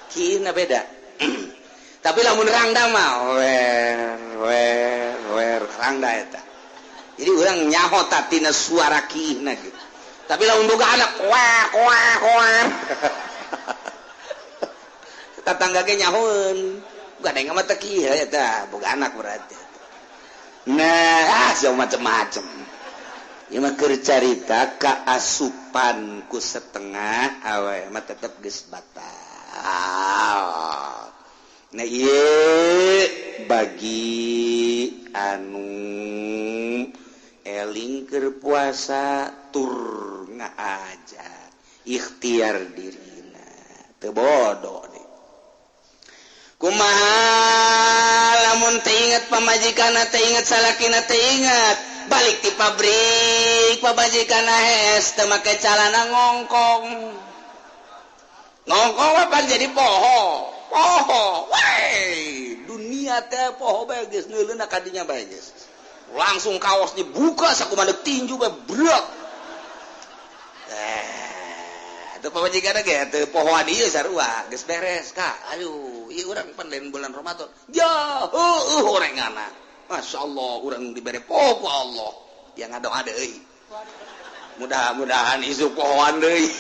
kieu beda tapi lamun rangda mah wer wer wer rangda eta jadi urang nyaho tina suara kieu gitu tapi lamun boga anak wah wah wah tetangga ge nyahoeun gandeng mah teu kieu eta boga anak berarti nah ah macem-macem ieu mah keur carita kaasupan ku setengah awe mah tetep geus batal. Nah ieu bagi anu eling keur puasa tur ngahaja ikhtiar dirina teu bodoh deh. Kumaha lamun teu inget pamajikanna teu inget salakina teu inget balik di pabrik pamajikan hees teu make calana ngongkong ngongkong mah pan jadi poho poho wey dunia teh poho bae geus neuleuna ka dinya bae geus langsung kaos dibuka sakumaha tinju bae brek teu pamajikan ge teu pohoan ieu sarua geus beres ka aduh ieu urang pan lain bulan Ramadan jauh orangana Masya Allah urang dibere poho ku Allah. Ya ngadoa deui. Mudah-mudahan isuk pohoan deui.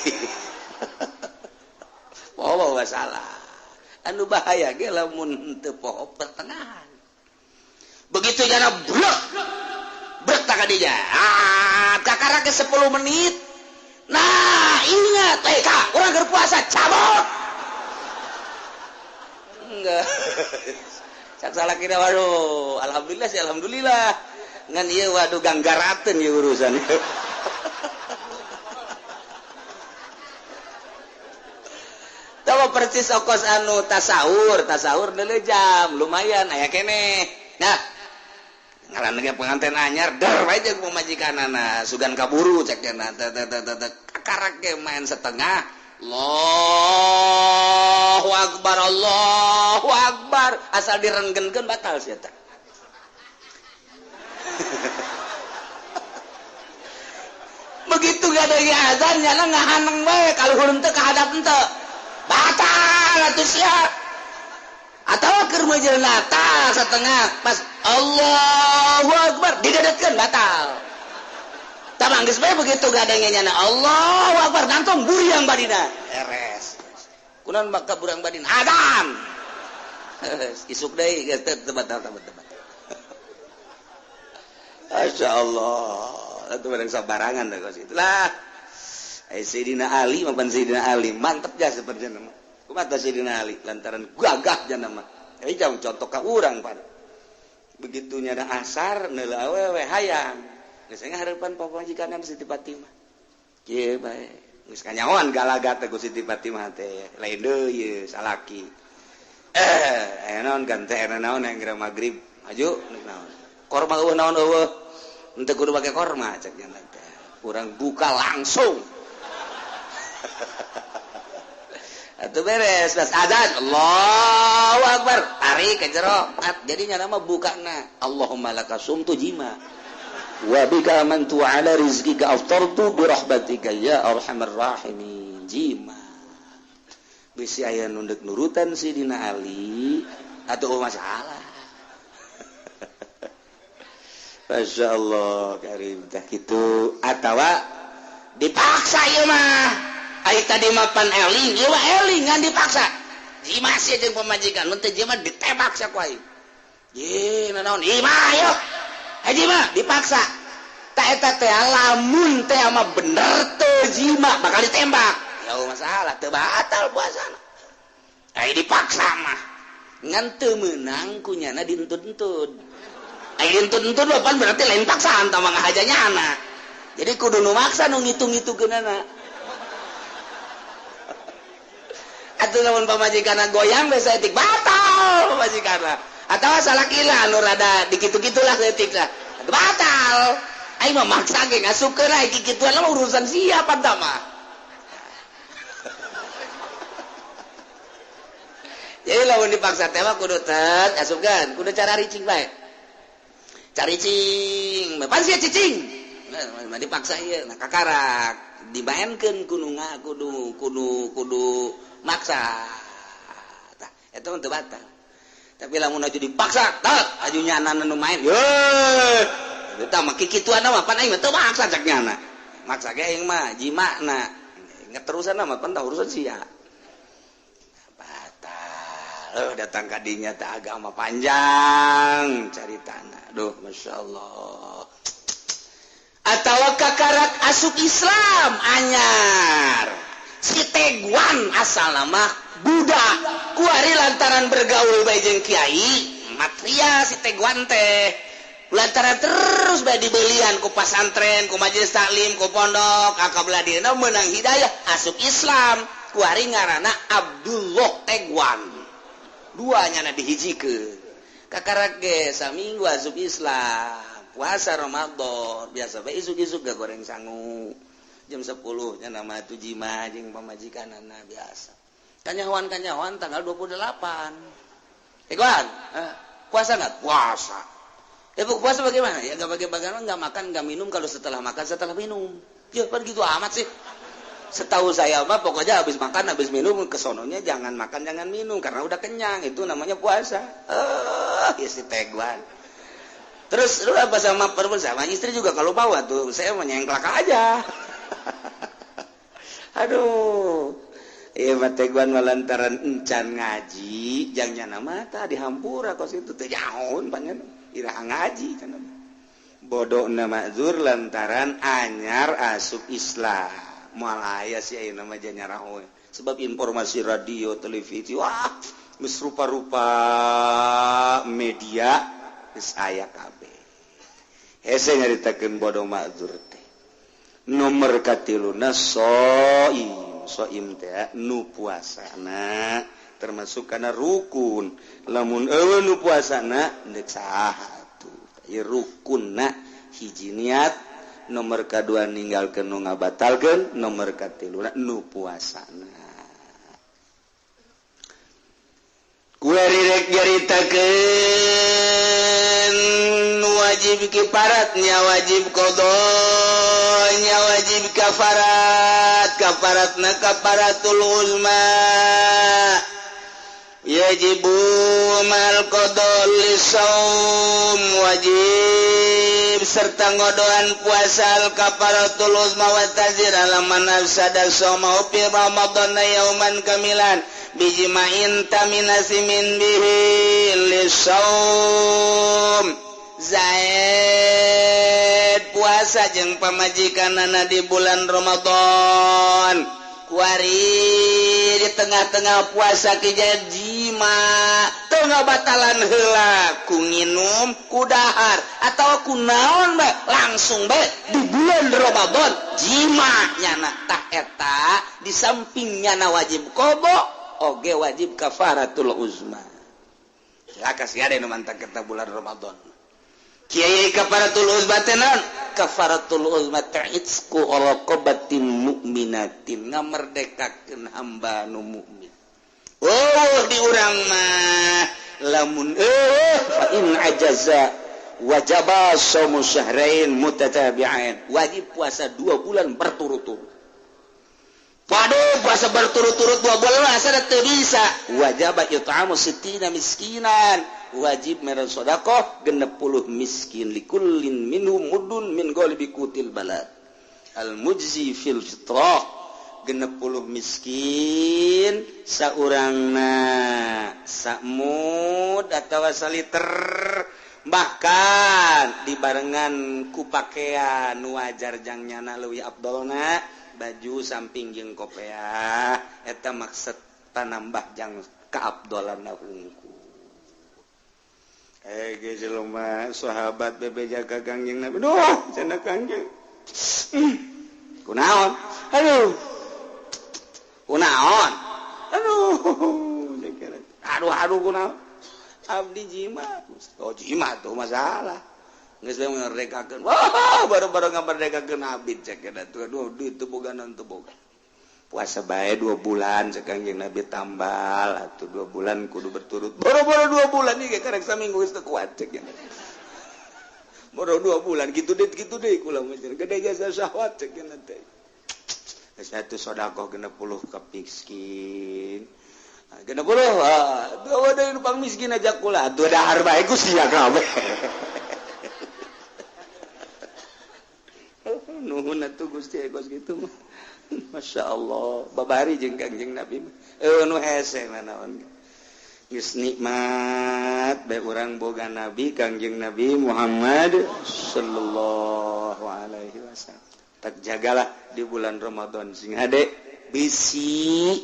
Poho masalah. Anu bahaya ge lamun teu poho pertengahan. Begitu jana brek. Brek tak kadinya. Ah, kakara ke 10 menit. Nah, ingat kak, urang keur puasa cabut. Enggak. Cak salah kira waduh, alhamdulillah sih alhamdulillah. Ngan ieu waduh ganggarateun ieu urusan. Tawa persis okos anu tasawur, tasawur deuleu jam, lumayan aya keneh. Nah, ngaran ge pengantin anyar der bae jeung pamajikanana, sugan kaburu cek cenah teh teh teh kakarak ge main setengah. Allahu akbar, Allahu akbar, asal direnggenkeun batal sia teh. Begitu gak ada azan nyana ngahaneng bae kalau henteu ka hadap henteu. Batal atuh sia. Atawa keur meujeuh natal setengah pas Allahu akbar didedetkeun batal. Tah geus bae begitu gadangnya nyana Allahu akbar nangtung buriang badina. Eres. Kunaon maka burang badina? Azan. Isuk deui geus teu batal teu batal. Masya Allah. Itu barang sabarangan dah kos itulah. Sayyidina Ali mapan Sayyidina Ali mantep ja seperti nama. Kumaha Sayyidina Ali lantaran gagah ja nama. Jadi jauh contoh ka urang pan. Begitu nyada asar neuleuh awewe hayang. Geus ngahareupan pamajikan Siti Fatimah. Kieu bae. Geus kanyahoan galagat teh ku Siti Fatimah teh. Lain deui ieu salaki. Aya naon gante aya naon yang geura magrib. Maju naon. Korma eueuh naon eueuh. Henteu kudu pake korma cek nya teh. Urang buka langsung. Atuh beres pas azan Allahu akbar tarik ke jero. Jadi nya mah bukana Allahumma laka sumtu jima. Wa bika amantu ala rizqika aftartu bi rahmatika ya arhamar rahimin jima. Bisi aya nu deuk nurutan Sidina Ali atuh masalah. Masya Allah karim tah kitu atawa dipaksa ieu mah. Ai tadi mah pan eling ieu mah eling ngan dipaksa. Jima sia jeung pamajikan mun teu jima ditembak sia ku aing. Ye nanaon ieu mah ayo. Haji mah dipaksa. Tak eta teh lamun teh mah bener teu jima bakal ditembak. Ya masalah teu batal puasana. Ai dipaksa mah. Ngan teu meunang ku nyana dientut-entut. Ai dientut-entut mah pan berarti lain paksaan tah mah ngahaja nyana. Jadi kudu nu maksa nu ngitung-ngitungkeunana. Atuh lamun pamajikanna goyang we saeutik batal pamajikanna. Atawa salakina anu rada dikitu-kitulah saeutik lah. Batal. Aing mah maksa ge ngasupkeun aing kikituan mah urusan siapa tah mah. Jadi lamun dipaksa teh mah kudu tet asupkeun, kudu cara ricing bae. Cari cing, pan sia cicing. Nah, dipaksa ieu nah kakarak dimaenkeun kudu kudu kudu kudu maksa. Tah eta mah teu batal. Tapi lamun aju dipaksa, tet aju nyana nu main. Ye. Eta mah kikituan mah pan aing mah teu maksa cak nyana. Maksa ge aing mah jimana. Ngeterusan mah pan tah urusan sia. Batal. Datang ka dinya teh agama panjang caritana. Duh, masyaallah. Atawa kakarak asup Islam anyar. Si Teguan asal nama budak kuari lantaran bergaul bae jeung kiai matria si Teguan teh lantaran terus bae dibelian ku pasantren ku majelis taklim ku pondok akablah dieuna meunang hidayah asup Islam kuari ngaranna Abdullah Teguan duanya na dihijikeun kakarak ge saminggu asup Islam puasa Ramadan biasa bae isuk-isuk ga goreng sangu jam 10 nya nama tu jima jeung pamajikanana biasa. Kanyahoan tanggal 28. Iguan, puasa enggak? Puasa. Puasa bagaimana? Ya enggak bagaimana, enggak makan, enggak minum, kalau setelah makan setelah minum. Ya kan gitu amat sih. Setahu saya mah pokoknya habis makan, habis minum kesononya jangan makan, jangan minum karena udah kenyang, itu namanya puasa. Ya si Teguan. Terus lu apa sama perempuan sama istri juga kalau bawa tuh saya menyengklak aja. Aduh. Iya mateguan lantaran encan ngaji jang nyana mata dihampura kos itu teh nyaon panyen iraha ngaji cenah. Bodohna makzur lantaran anyar asup Islam. Moal aya sih ayeuna mah janyarahoe. Sebab informasi radio, televisi, wah geus rupa-rupa media geus aya kabeh. Hese nyaritakeun bodoh makzur teh. Nomor katiluna soim, soim teh nu puasana termasuk kana rukun. Lamun eueuh nu puasana deuk saha atuh. Ieu rukunna hiji niat, nomor kadua ninggalkeun nu ngabatalkeun, nomor katiluna nu puasana. Kuari rek nyaritakeun wajib kiparatnya, wajib qadanya, wajib kafarat, kafaratna kafaratul uzma. Yajibu mal qada lisaum, wajib serta ngodoan puasa al kafaratul uzma wa tazir alaman afsada sawma fi Ramadan yauman kamilan bijma'in taminasimin bihi lisaum. Zaid puasa jeung pamajikanana di bulan Ramadan. Kuari di tengah-tengah puasa ki jima teu ngabatalan heula ku nginum ku dahar atawa ku naon bae langsung bae di bulan Ramadan jima nyana tah eta di samping nyana wajib qada oge wajib kafaratul uzma. Cilaka sia nu mantak kita bulan Ramadan. Kiai kafaratul uzma teh naon? Kafaratul uzma ta'itsku raqabatin mu'minatin, ngamerdekakeun hamba nu mukmin. Oh di urang mah lamun fa in ajaza wajaba shaumu syahrain mutatabi'ain, wajib puasa 2 bulan berturut-turut. Waduh, puasa berturut-turut 2 bulan asa teu bisa. Wajaba it'amu sittina miskinan, wajib mere sedekah 60 miskin likullin minhum mudun min ghalibi qutil balad al mujzi fil fitrah. 60 miskin saurangna samud atawa saliter, bahkan dibarengan ku pakaian nu wajar jang nyana leuwih afdolna baju samping jeung kopea eta maksud panambah jang kaafdolanna hungkul. Geus jelema sahabat bebeja ka Kangjeng Nabi. Duh, cenah Kangjeng. Kunaon? Aduh. Kunaon? Aduh. Aduh, aduh kunaon? Abdi jima. Oh, jima tuh masalah. Geus we ngerdekakeun. Wah, baru-baru ngamerdekakeun abid cek eta tuh. Aduh, duit teu boga naon teu boga. Puasa bae 2 bulan cek Kangjeng Nabi tambal atuh 2 bulan kudu berturut. Boro-boro 2 bulan ieu karek saminggu geus teu kuat cek. Boro 2 bulan kitu deui kula mah gede jasa syahwat cek teh. Geus atuh sedekah 60 ka miskin. 60 ah dua deui nu pang miskin aja kula atuh dahar bae ku sia kabeh. Nuhun atuh Gusti kos kitu mah. Masya Allah, babari jeung Kangjeng Nabi mah. Nu hese manaon. Geus nikmat bae urang boga Nabi Kangjeng Nabi Muhammad sallallahu alaihi wasallam. Tak jagalah di bulan Ramadan sing hade bisi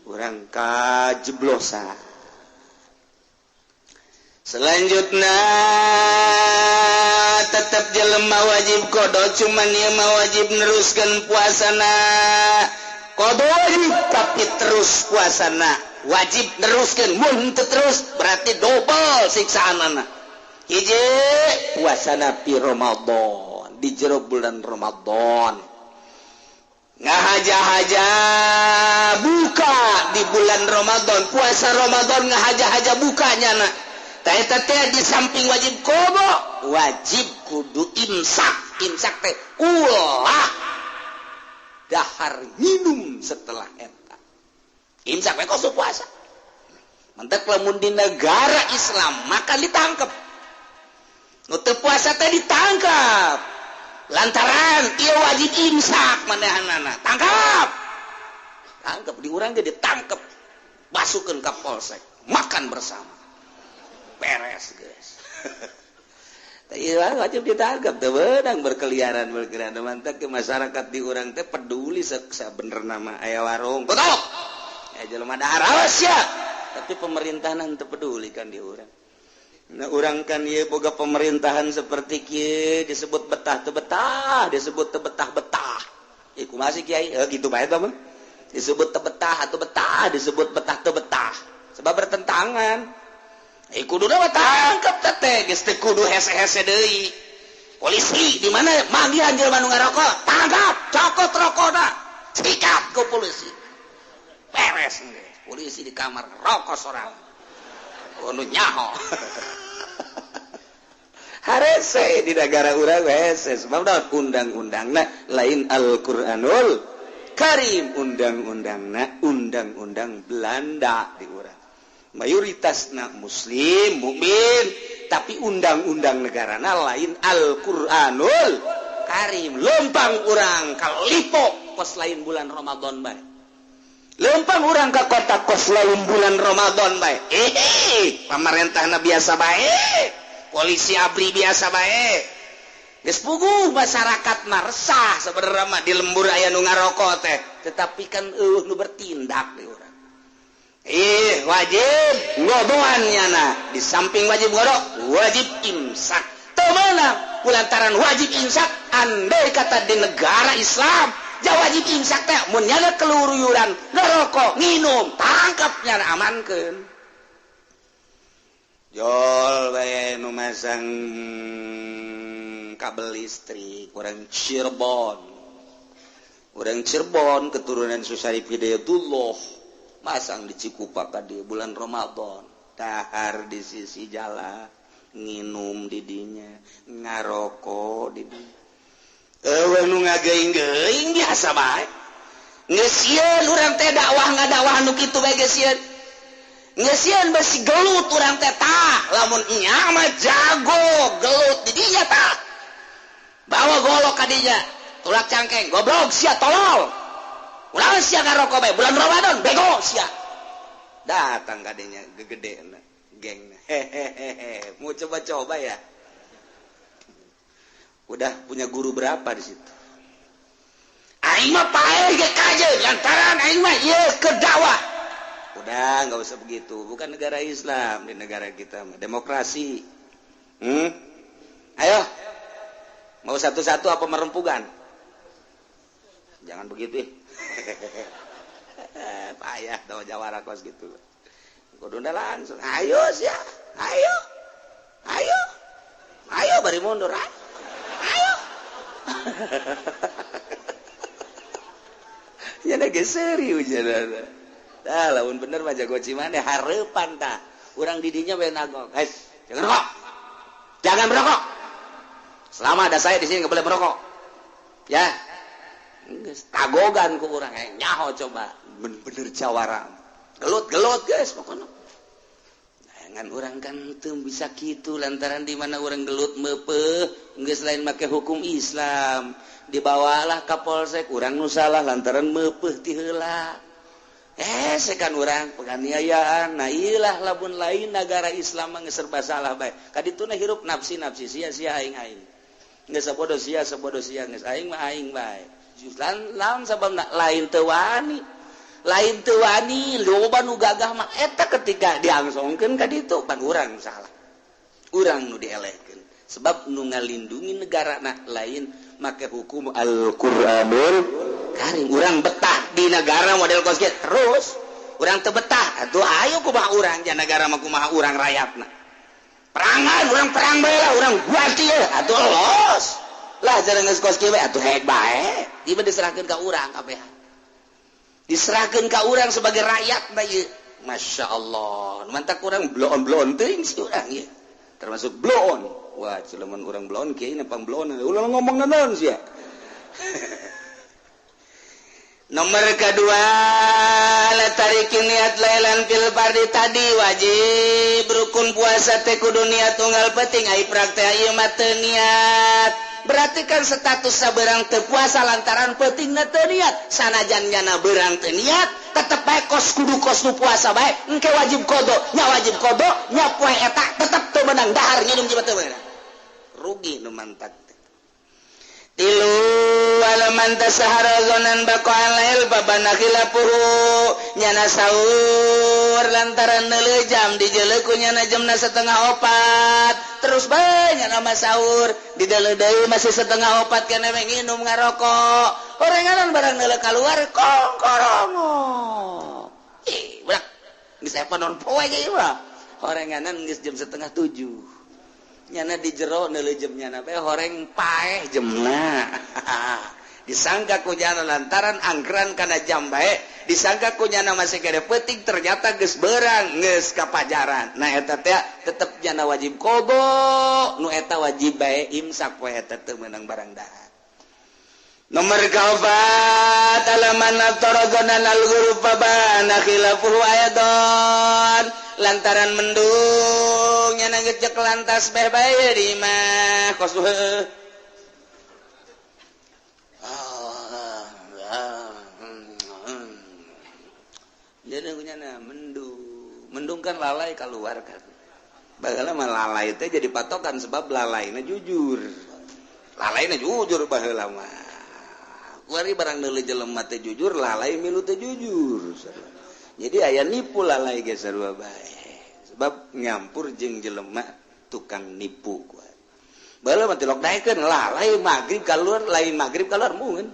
urang kajeblosan. Selanjutnya tetap jelema wajib qada, cuman ieu mah wajib neruskeun puasana. Qada wajib tapi terus puasana, wajib neruskeun, mun teu terus berarti dobel siksaanana. Hiji puasana pi Ramadan, di jero bulan Ramadan. Ngahaja-haja buka di bulan Ramadan, puasa Ramadan ngahaja-haja bukanya na. Eta teh di samping wajib qada, wajib kudu imsak. Imsak teh ulah dahar minum setelah eta. Imsak we kos puasa. Mantak lamun di negara Islam maka ditangkep. Nu teu puasa teh ditangkap lantaran ieu wajib imsak manehanana. Tangkap, tangkap di urang ge ditangkap, masukkeun ka polsek, makan bersama, beres guys. Iya, wajib ditangkap teu beunang berkeliaran berkeliaran. Mantap ke masyarakat di urang teh peduli sebenerna mah. Aya warung tutup ya, jelema dahar awas ya, tapi pemerintahan teu peduli kan di urang. Nah, urang kan ieu boga pemerintahan seperti kieu, disebut betah teu betah, disebut teu betah betah. Ieu kumaha sih kiai? Gitu bae tah mah. Disebut teu betah atau betah, disebut betah teu betah. Sebab bertentangan. Kuduna mah tangkep teh geus teu kudu hese-hese deui. Polisi di mana manggihan jelema nu ngarokok, tangkap, cokot rokona, sikat ku polisi. Beres geus. Polisi di kamar rokok sorang. Nu nyaho. Harese di negara urang hese sebab undang-undangna lain Al-Qur'anul Karim, undang-undangna undang-undang Belanda di urang. Mayoritasna muslim mukmin, tapi undang-undang negarana lain Al-Qur'anul Karim. Lempang urang ka Lipo kos lain bulan Ramadan bae. Lempang urang ka kota kos lain bulan Ramadan bae. Pamarentahna biasa bae, polisi ABRI biasa bae. Geus puguh masyarakat mah resah sebenarnya mah di lembur aya nu ngarokok teh, tetapi kan eueuh nu bertindak di urang. Wajib ngodoan nyana, di samping wajib ngodok wajib imsak. Teu meunang kulantaran wajib imsak, andai kata di negara Islam ja wajib imsak teh mun nyana keluruyuran ngerokok nginum tangkap nyana amankeun. Jol bae nu masang kabel listrik urang Cirebon. Urang Cirebon keturunan Syarif Hidayatullah masang di Cikupa di bulan Ramadan, dahar di sisi jalan, nginum di dinya, ngaroko di dinya. Eueuh nu ngageuing-geuing biasa bae. Geus sieun urang teh dakwah ngadakwah nu kitu bae geus sieun. Geus sieun besi gelut urang teh tah, lamun nya mah jago gelut di dinya tah. Bawa golok ka dinya, tulak cangkeng, goblok sia tolol. Ulah sia ngarokok bae bulan Ramadan bego sia. Datang kadenya gegedena geng. Hehehe, mau coba-coba ya. Udah punya guru berapa di situ? Aing mah paeh ge kajeun lantaran aing mah ieu keur dakwah. Udah enggak usah begitu, bukan negara Islam di negara kita mah demokrasi. Ayo. Mau satu-satu apa merempugan? Jangan begitu. Payah tau jawara kos gitu. Kudu langsung. Ayo sia, ayo. Ayo. Ayo bari mundur. Ayo. Ya geus serius cenah. Tah lamun bener mah jago cimane hareupan tah. Urang di dinya we nagok. Hei, jangan rokok. Jangan merokok. Selama ada saya di sini enggak boleh merokok. Ya. Geus tagogan ku urang nyaho coba bener-bener jawara. Gelut-gelut guys pokona. Ngan urang kan teu bisa kitu lantaran di mana urang gelut meupeuh geus lain make hukum Islam. Dibawalah ka polsek urang nu salah lantaran meupeuh ti heula. Sekan urang penganiayaan. Nah ilah lamun lain negara Islam mah geus serba salah bae. Kadituna hirup nafsi-nafsi sia-sia aing-aing. Geus sabodo sia sabodo sia geus aing mah aing bae. Lamun sababna lain teu wani. Lain teu wani loba nu gagah mah eta ketika diangsongkeun ka ditu pan urang salah. Urang nu dielehkeun. Sebab nu ngalindungi negarana lain make hukum Al-Qur'anul Karim. Urang betah di negara model kos kieu terus urang teu betah atuh ayo kumaha urang ja negara mah kumaha urang rakyatna. Perangan urang perang bae lah urang ganti ye atuh los. Lah jarang geus kos kieu bae atuh hek bae. Ieu diserahkeun ka urang kabehan. Diserahkeun ka urang sebagai rakyat na ieu. Masya Allah, mantak urang bloon-bloon teuing si urang ieu. Termasuk bloon. Wah, culeman urang bloon kieu nepang bloon. Ulah ngomong naon sia. Nomor kedua, la tariqatul tariki niat lailan fil fardi tadi wajib rukun puasa teh kudu niat tunggal penting ai praktek ieu mah teu niat. Berarti kan status sabeurang teu puasa lantaran peutingna teu niat. Sanajan nyana beurang teu niat tetep bae kos kudu kos nu puasa bae engke wajib qada nya wajib qada nya poe eta tetep teu meunang dahar nginum jiwa teu meunang. Rugi nu mantak. Tilu alaman tasahara zonan baqa'al lail babana khilafuhu nyana sahur lantaran neuleuh jam dijeuleuh ku nyana jamna 3:30 terus bae nyana mah sahur dideuleuh deui masih 3:30 keneh we nginum ngarokok orenganan barang neuleuh kaluar kongkorongo ih budak geus aya panon poe ge ieu mah orenganan geus jam 6:30 nyana di jero neuleuh jam nyana bae horeng paeh jemna. Disangka ku nyana lantaran angkeran kana jam bae disangka ku nyana masih gede peuting ternyata geus beurang geus kapajaran. Nah eta teh tetep nyana wajib qada nu eta wajib bae imsak poe eta teu meunang barang dahar. Nomor kaopat alaman aftaradzana al-ghurub bana khilafuhu ayadon lantaran mendung nyana ngecek lantas beh bae di imah kos heuh. Jadi nyana mendung mendung kan lalai keluar kan baheula mah lalai teh jadi patokan sebab lalaina jujur lalaina jujur baheula mah kuari barang deuleu jelema teh jujur lalai milu teh jujur. Jadi aya nipu lalai ge sarua bae sebab nyampur jeung jelema tukang nipu kuari. Baheula mah tilok daekeun lalai magrib kaluar lain magrib kaluar mungkin.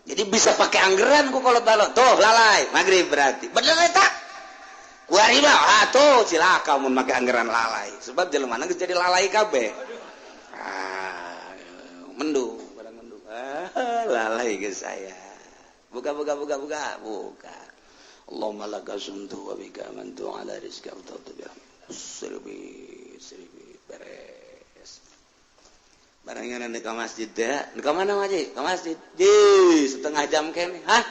Jadi bisa pakai anggeran ku kolot balot. Tuh lalai magrib berarti. Bener eta? Kuari mah atuh cilaka mun make anggeran lalai sebab jelema geus jadi lalai kabeh. Ah mendung barang mendung. Ah lalai geus saya. Buka buka buka buka buka. Allahumma laka sumtu wa bika amantu ala rizqika afdaltu bi rahmatik. Sribi beres. Barangnya nanti ke masjid deh. Ke mana masjid? Ke masjid. Di setengah jam kene. Hah?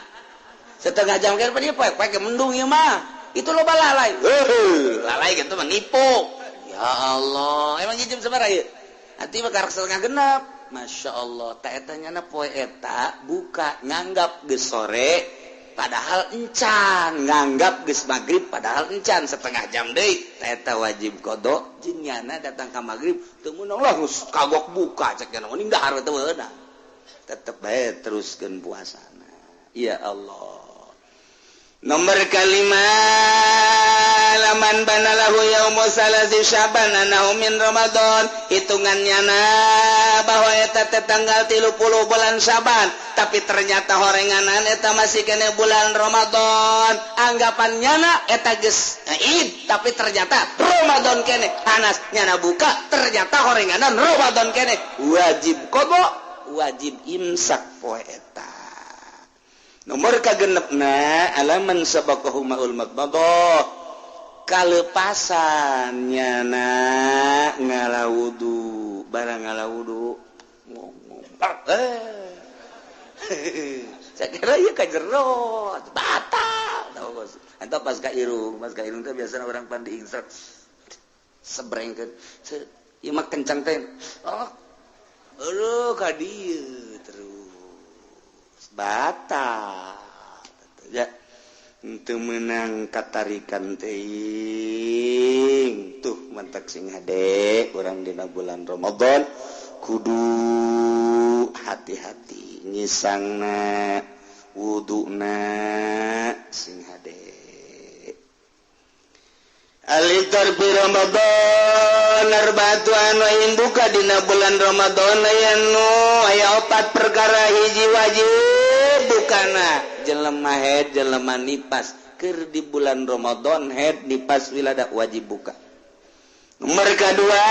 Setengah jam kene pan ieu poek poek mendung ieu mah. Itu loba lalai. Heuh, lalai kitu mah nipu. Ya Allah, emang jam sabaraha ieu? Ati mah karek setengah genep. Masya Allah, ta eta nyana poe eta buka nganggap geus sore padahal encan, nganggap geus magrib padahal encan setengah jam deui. Ta eta wajib qada jeung nyana datang ka magrib teu meunang lah geus kagok buka cek nyana mending dahar teu meunang. Tetep bae teruskeun puasana. Ya Allah. Nomor kalima laman banalahu yaumu salasi syaban anahu min Ramadan hitungannya na bahwa eta teh tanggal 30 bulan Syaban tapi ternyata horenganan eta masih kene bulan Ramadan anggapannya na eta geus Id tapi ternyata Ramadan kene hanas nyana buka ternyata horenganan Ramadan kene wajib qada wajib imsak poe eta. Nomor kagenepna alaman sabaqahu maul madmadah kalepasan nyana ngalawudu barang ngalawudu ngomong sakira ieu ka jero batal atau pas ka irung teh biasana urang pan diingsek sebrengkeun ieu mah kencang teh oh aduh ka dieu terus batal ya teu meunang katarikan teuing tuh mantak sing hade urang dina bulan Ramadan kudu hati-hati ngisangna wuduna sing hade alitar bi Ramadan arba'atu anwa'in buka dina bulan Ramadan aya nu aya opat perkara hiji wajib bukana jelema head jelema nipas keur di bulan Ramadan head nipas wilada wajib buka. Nomor kadua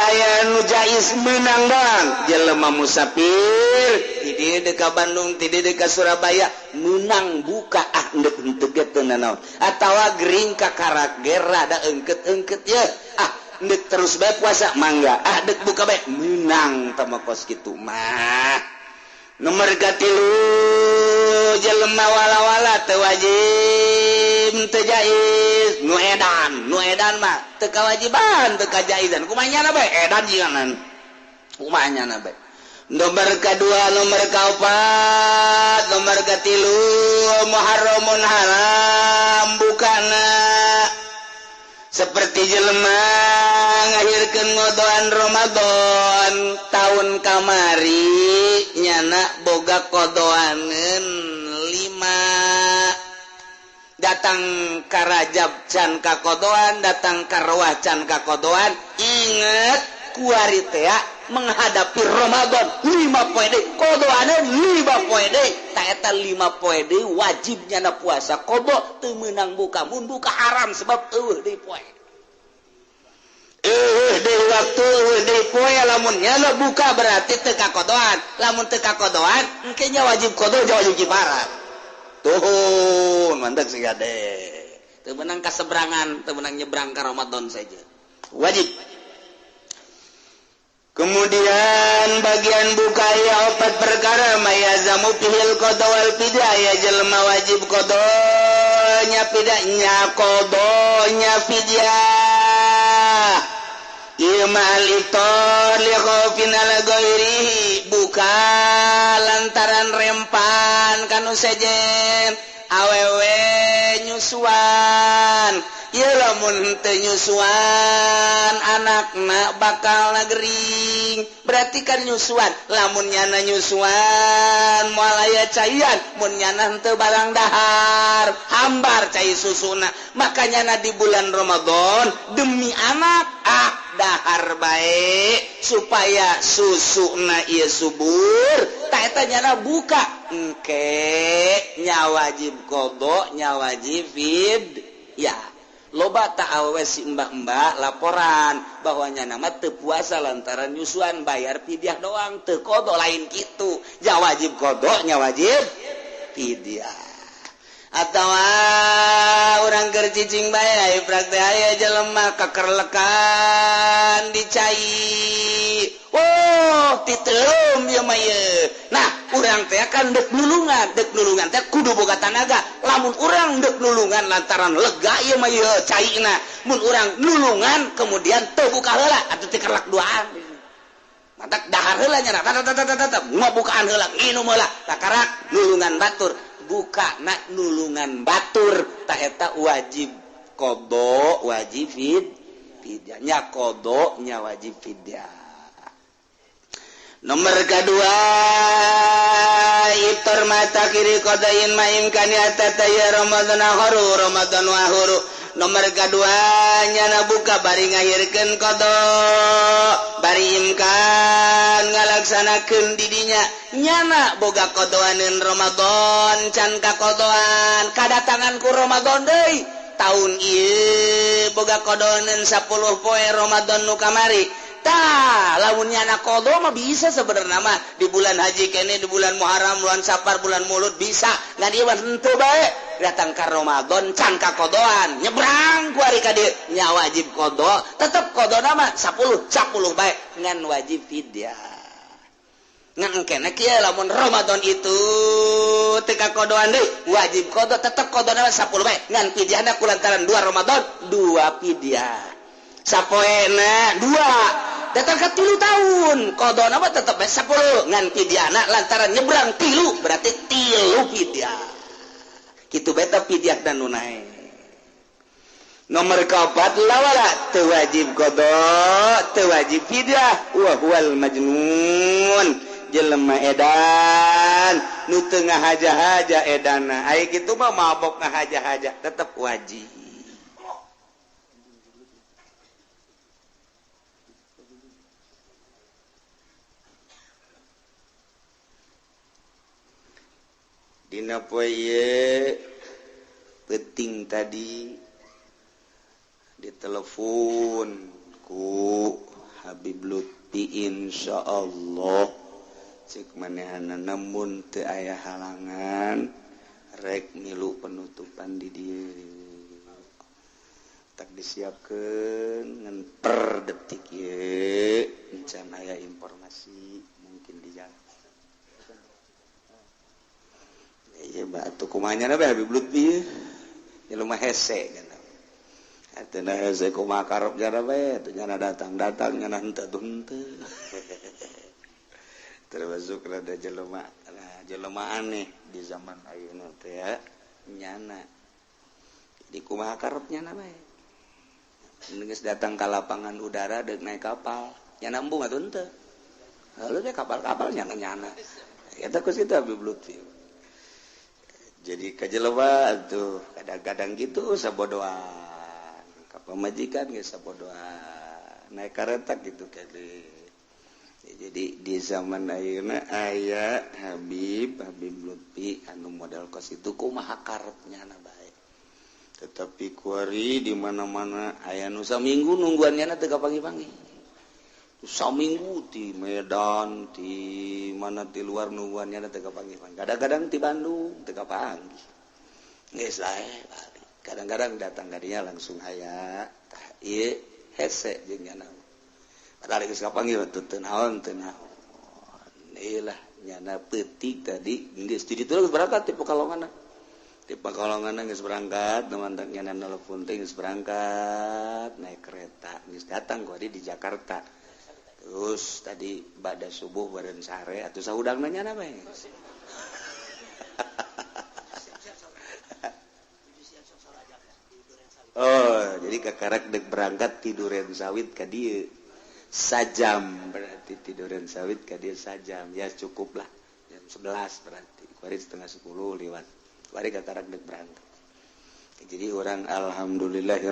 aya nu jaiz meunang doang jelema musafir ti dieu deuk ka Bandung ti dieu deuk ka Surabaya meunang buka ah endek henteu ge teu nanaon atawa gering ka karak ge rada eungkeut-eungkeut ye ah endek terus bae puasa mangga ah dek buka bae meunang tah mah kos kitu mah. Nomor katilu jelema wala-wala teu wajib teu jaiz nu edan mah teu kawajiban teu kajaizan kumaha nyana bae edan jiganan kumaha nyana bae. Nomor kedua, nomor keempat, nomor ketilu muharramun haram bukana seperti jelema ngahirkeun ngodoan Ramadan tahun kamari nyana boga kodoaneun 5 datang ka Rajab can ka kodoan, datang ka Rawah can ka kodoan, inget kuari tea menghadapi Ramadan 5 poe deui kodoane 5 poe deui ta eta 5 poe deui wajib nyana puasa qada teu meunang buka mun buka haram sebab eueuh deui poe eueuh deui waktu eueuh deui poe lamun nyana buka berarti teu kakodoan lamun teu kakodoan engke nya wajib qada wajib kifarat tuhun mantep sih gade teu meunang kaseberangan teu meunang nyebrang ka Ramadan saja wajib. Kemudian bagian buka ya opat perkara mayazamu pihil qada wal fidyah ya jelema wajib qadanya pidanya qadanya fidyah ieu ma'al iftar li khaufin ala ghairihi buka lantaran rempan kanu sejen awewe nyusuan ieu lamun teu nyusuan anakna bakal nagering berarti kan nyusuan lamun nyana nyusuan moal aya caian mun nyana henteu barang dahar hambar cai susuna maka nyana di bulan Ramadan demi anak ah dahar bae supaya susuna ieu subur ta eta nyana buka engke nya wajib qada nya wajib fidyah. Loba tak awewe si mbak-mbak laporan bahwa nyana mah teu puasa lantaran nyusuan bayar fidyah doang teu qada lain kitu nya wajib qada nya wajib fidyah atawa urang keur cicing bae aya praktek aya jelema kakerlekan dicai oh titeum ieu mah ieu. Nah urang teh kan dek nulungan teh kudu boga tanaga lamun urang dek nulungan lantaran lega ieu mah ieu caina mun urang nulungan kemudian teu buka heula atuh teu kerlak duaan matak dahar heula nya tata ngabukaan heula nginum heula takarak nulungan batur buka nak nulungan batur ta eta wajib qada wajib fidyah nya qada nya wajib fidyah. Nomor kedua iftar mata kiri qadain ma imkani atata ya Ramadan akhiru Ramadan wahuru. Nomor kedua nyana buka bari ngahirkeun qada bari imkan ngalaksanakeun didinya nyana boga qadoaneun Ramadan can kakodoan kadatangan ku Ramadan deui tahun ieu boga qadoaneun 10 poe Ramadan nu kamari. Tah lamun nyana qada mah bisa sebenarnya mah di bulan haji kene di bulan Muharram bulan Safar bulan Maulud bisa ngan ieu mah henteu bae datang ka Ramadan can kakodoan nyebrang ku ari ka dieu nya wajib qada tetep qadana mah 10 10 bae ngan wajib fidyah ngan engkene kieu lamun Ramadan itu teu kakodoan deui wajib qada tetep qadana 10 bae ngan fidyahna kulantaran 2 Ramadan 2 fidyah sapoena 2 datang ke 3 tahun qadana mah tetep 10 ngan fidyahna lantaran nyebrang 3 berarti 3 fidyah kitu beta fidyah dan nu naek. Nomor keempat lawala teu wajib qada teu wajib fidyah wa huwal majnun jelema edan nu teu ngahaja-haja edana ai kitu mah mabok ngahaja-haja tetep wajib. Dina poe ieu peuting tadi ditelepon ku Habib Lutfi insyaallah cek manehanana mun teu aya halangan rek milu penutupan di dieu tak disiapkeun ngan per detik ieu encan aya informasi mungkin di jalan. Ya Coba atuh kumaha nya bae Habib Lutfi jelema hese cenah. Atuh hese kumaha karep nya bae atuh nyana datang-datang nyana henteu tuh henteu. Termasuk rada jelema nah jelema aneh di zaman ayeuna teh ya nyana. Jadi kumaha karep nyana bae. Geus datang ka lapangan udara deuk naik kapal, nyana embung atuh henteu. Lalu teh kapal-kapal nyana-nyana. Eta ku situ Habib Lutfi. Jadi kajelema tuh kadang-kadang gitu sabodoan. Ka pamajikan geus sabodoan. Naik kareta gitu kali. Jadi di zaman ayeuna aya Habib Habib Lutfi anu model kos itu kumaha karepnya na bae. Tetapi kuari di mana-mana aya nu saminggu nungguan nyana teu kapanggih-panggih. Saminggu di Medan, di mana di luar nungguan nyana teu kapanggih-panggih. Kadang-kadang di Bandung teu kapanggih. Geus lae balik. Kadang-kadang datang ka dinya langsung aya tah ieu hese jeung nyana. Padahal geus kapanggih teu teu naon teu naon. Ieu lah nyana peutik tadi geus di ditu geus berangkat ti Pekalongan. Di Pekalongan geus berangkat, teman-teman nyana nelpon teh geus berangkat naik kereta, geus datang kuari di Jakarta. Terus tadi bada subuh badan sare atuh sahudangna nyana bae. Oh, jadi kakarak deuk berangkat tiduren sawit ka dieu. Sajam berarti tiduran sawit ka dieu sajam. Ya cukup lah. Jam 11 berarti. Kuari 9:30 lewat. Kuari kakarak deuk berangkat. Jadi orang alhamdulillah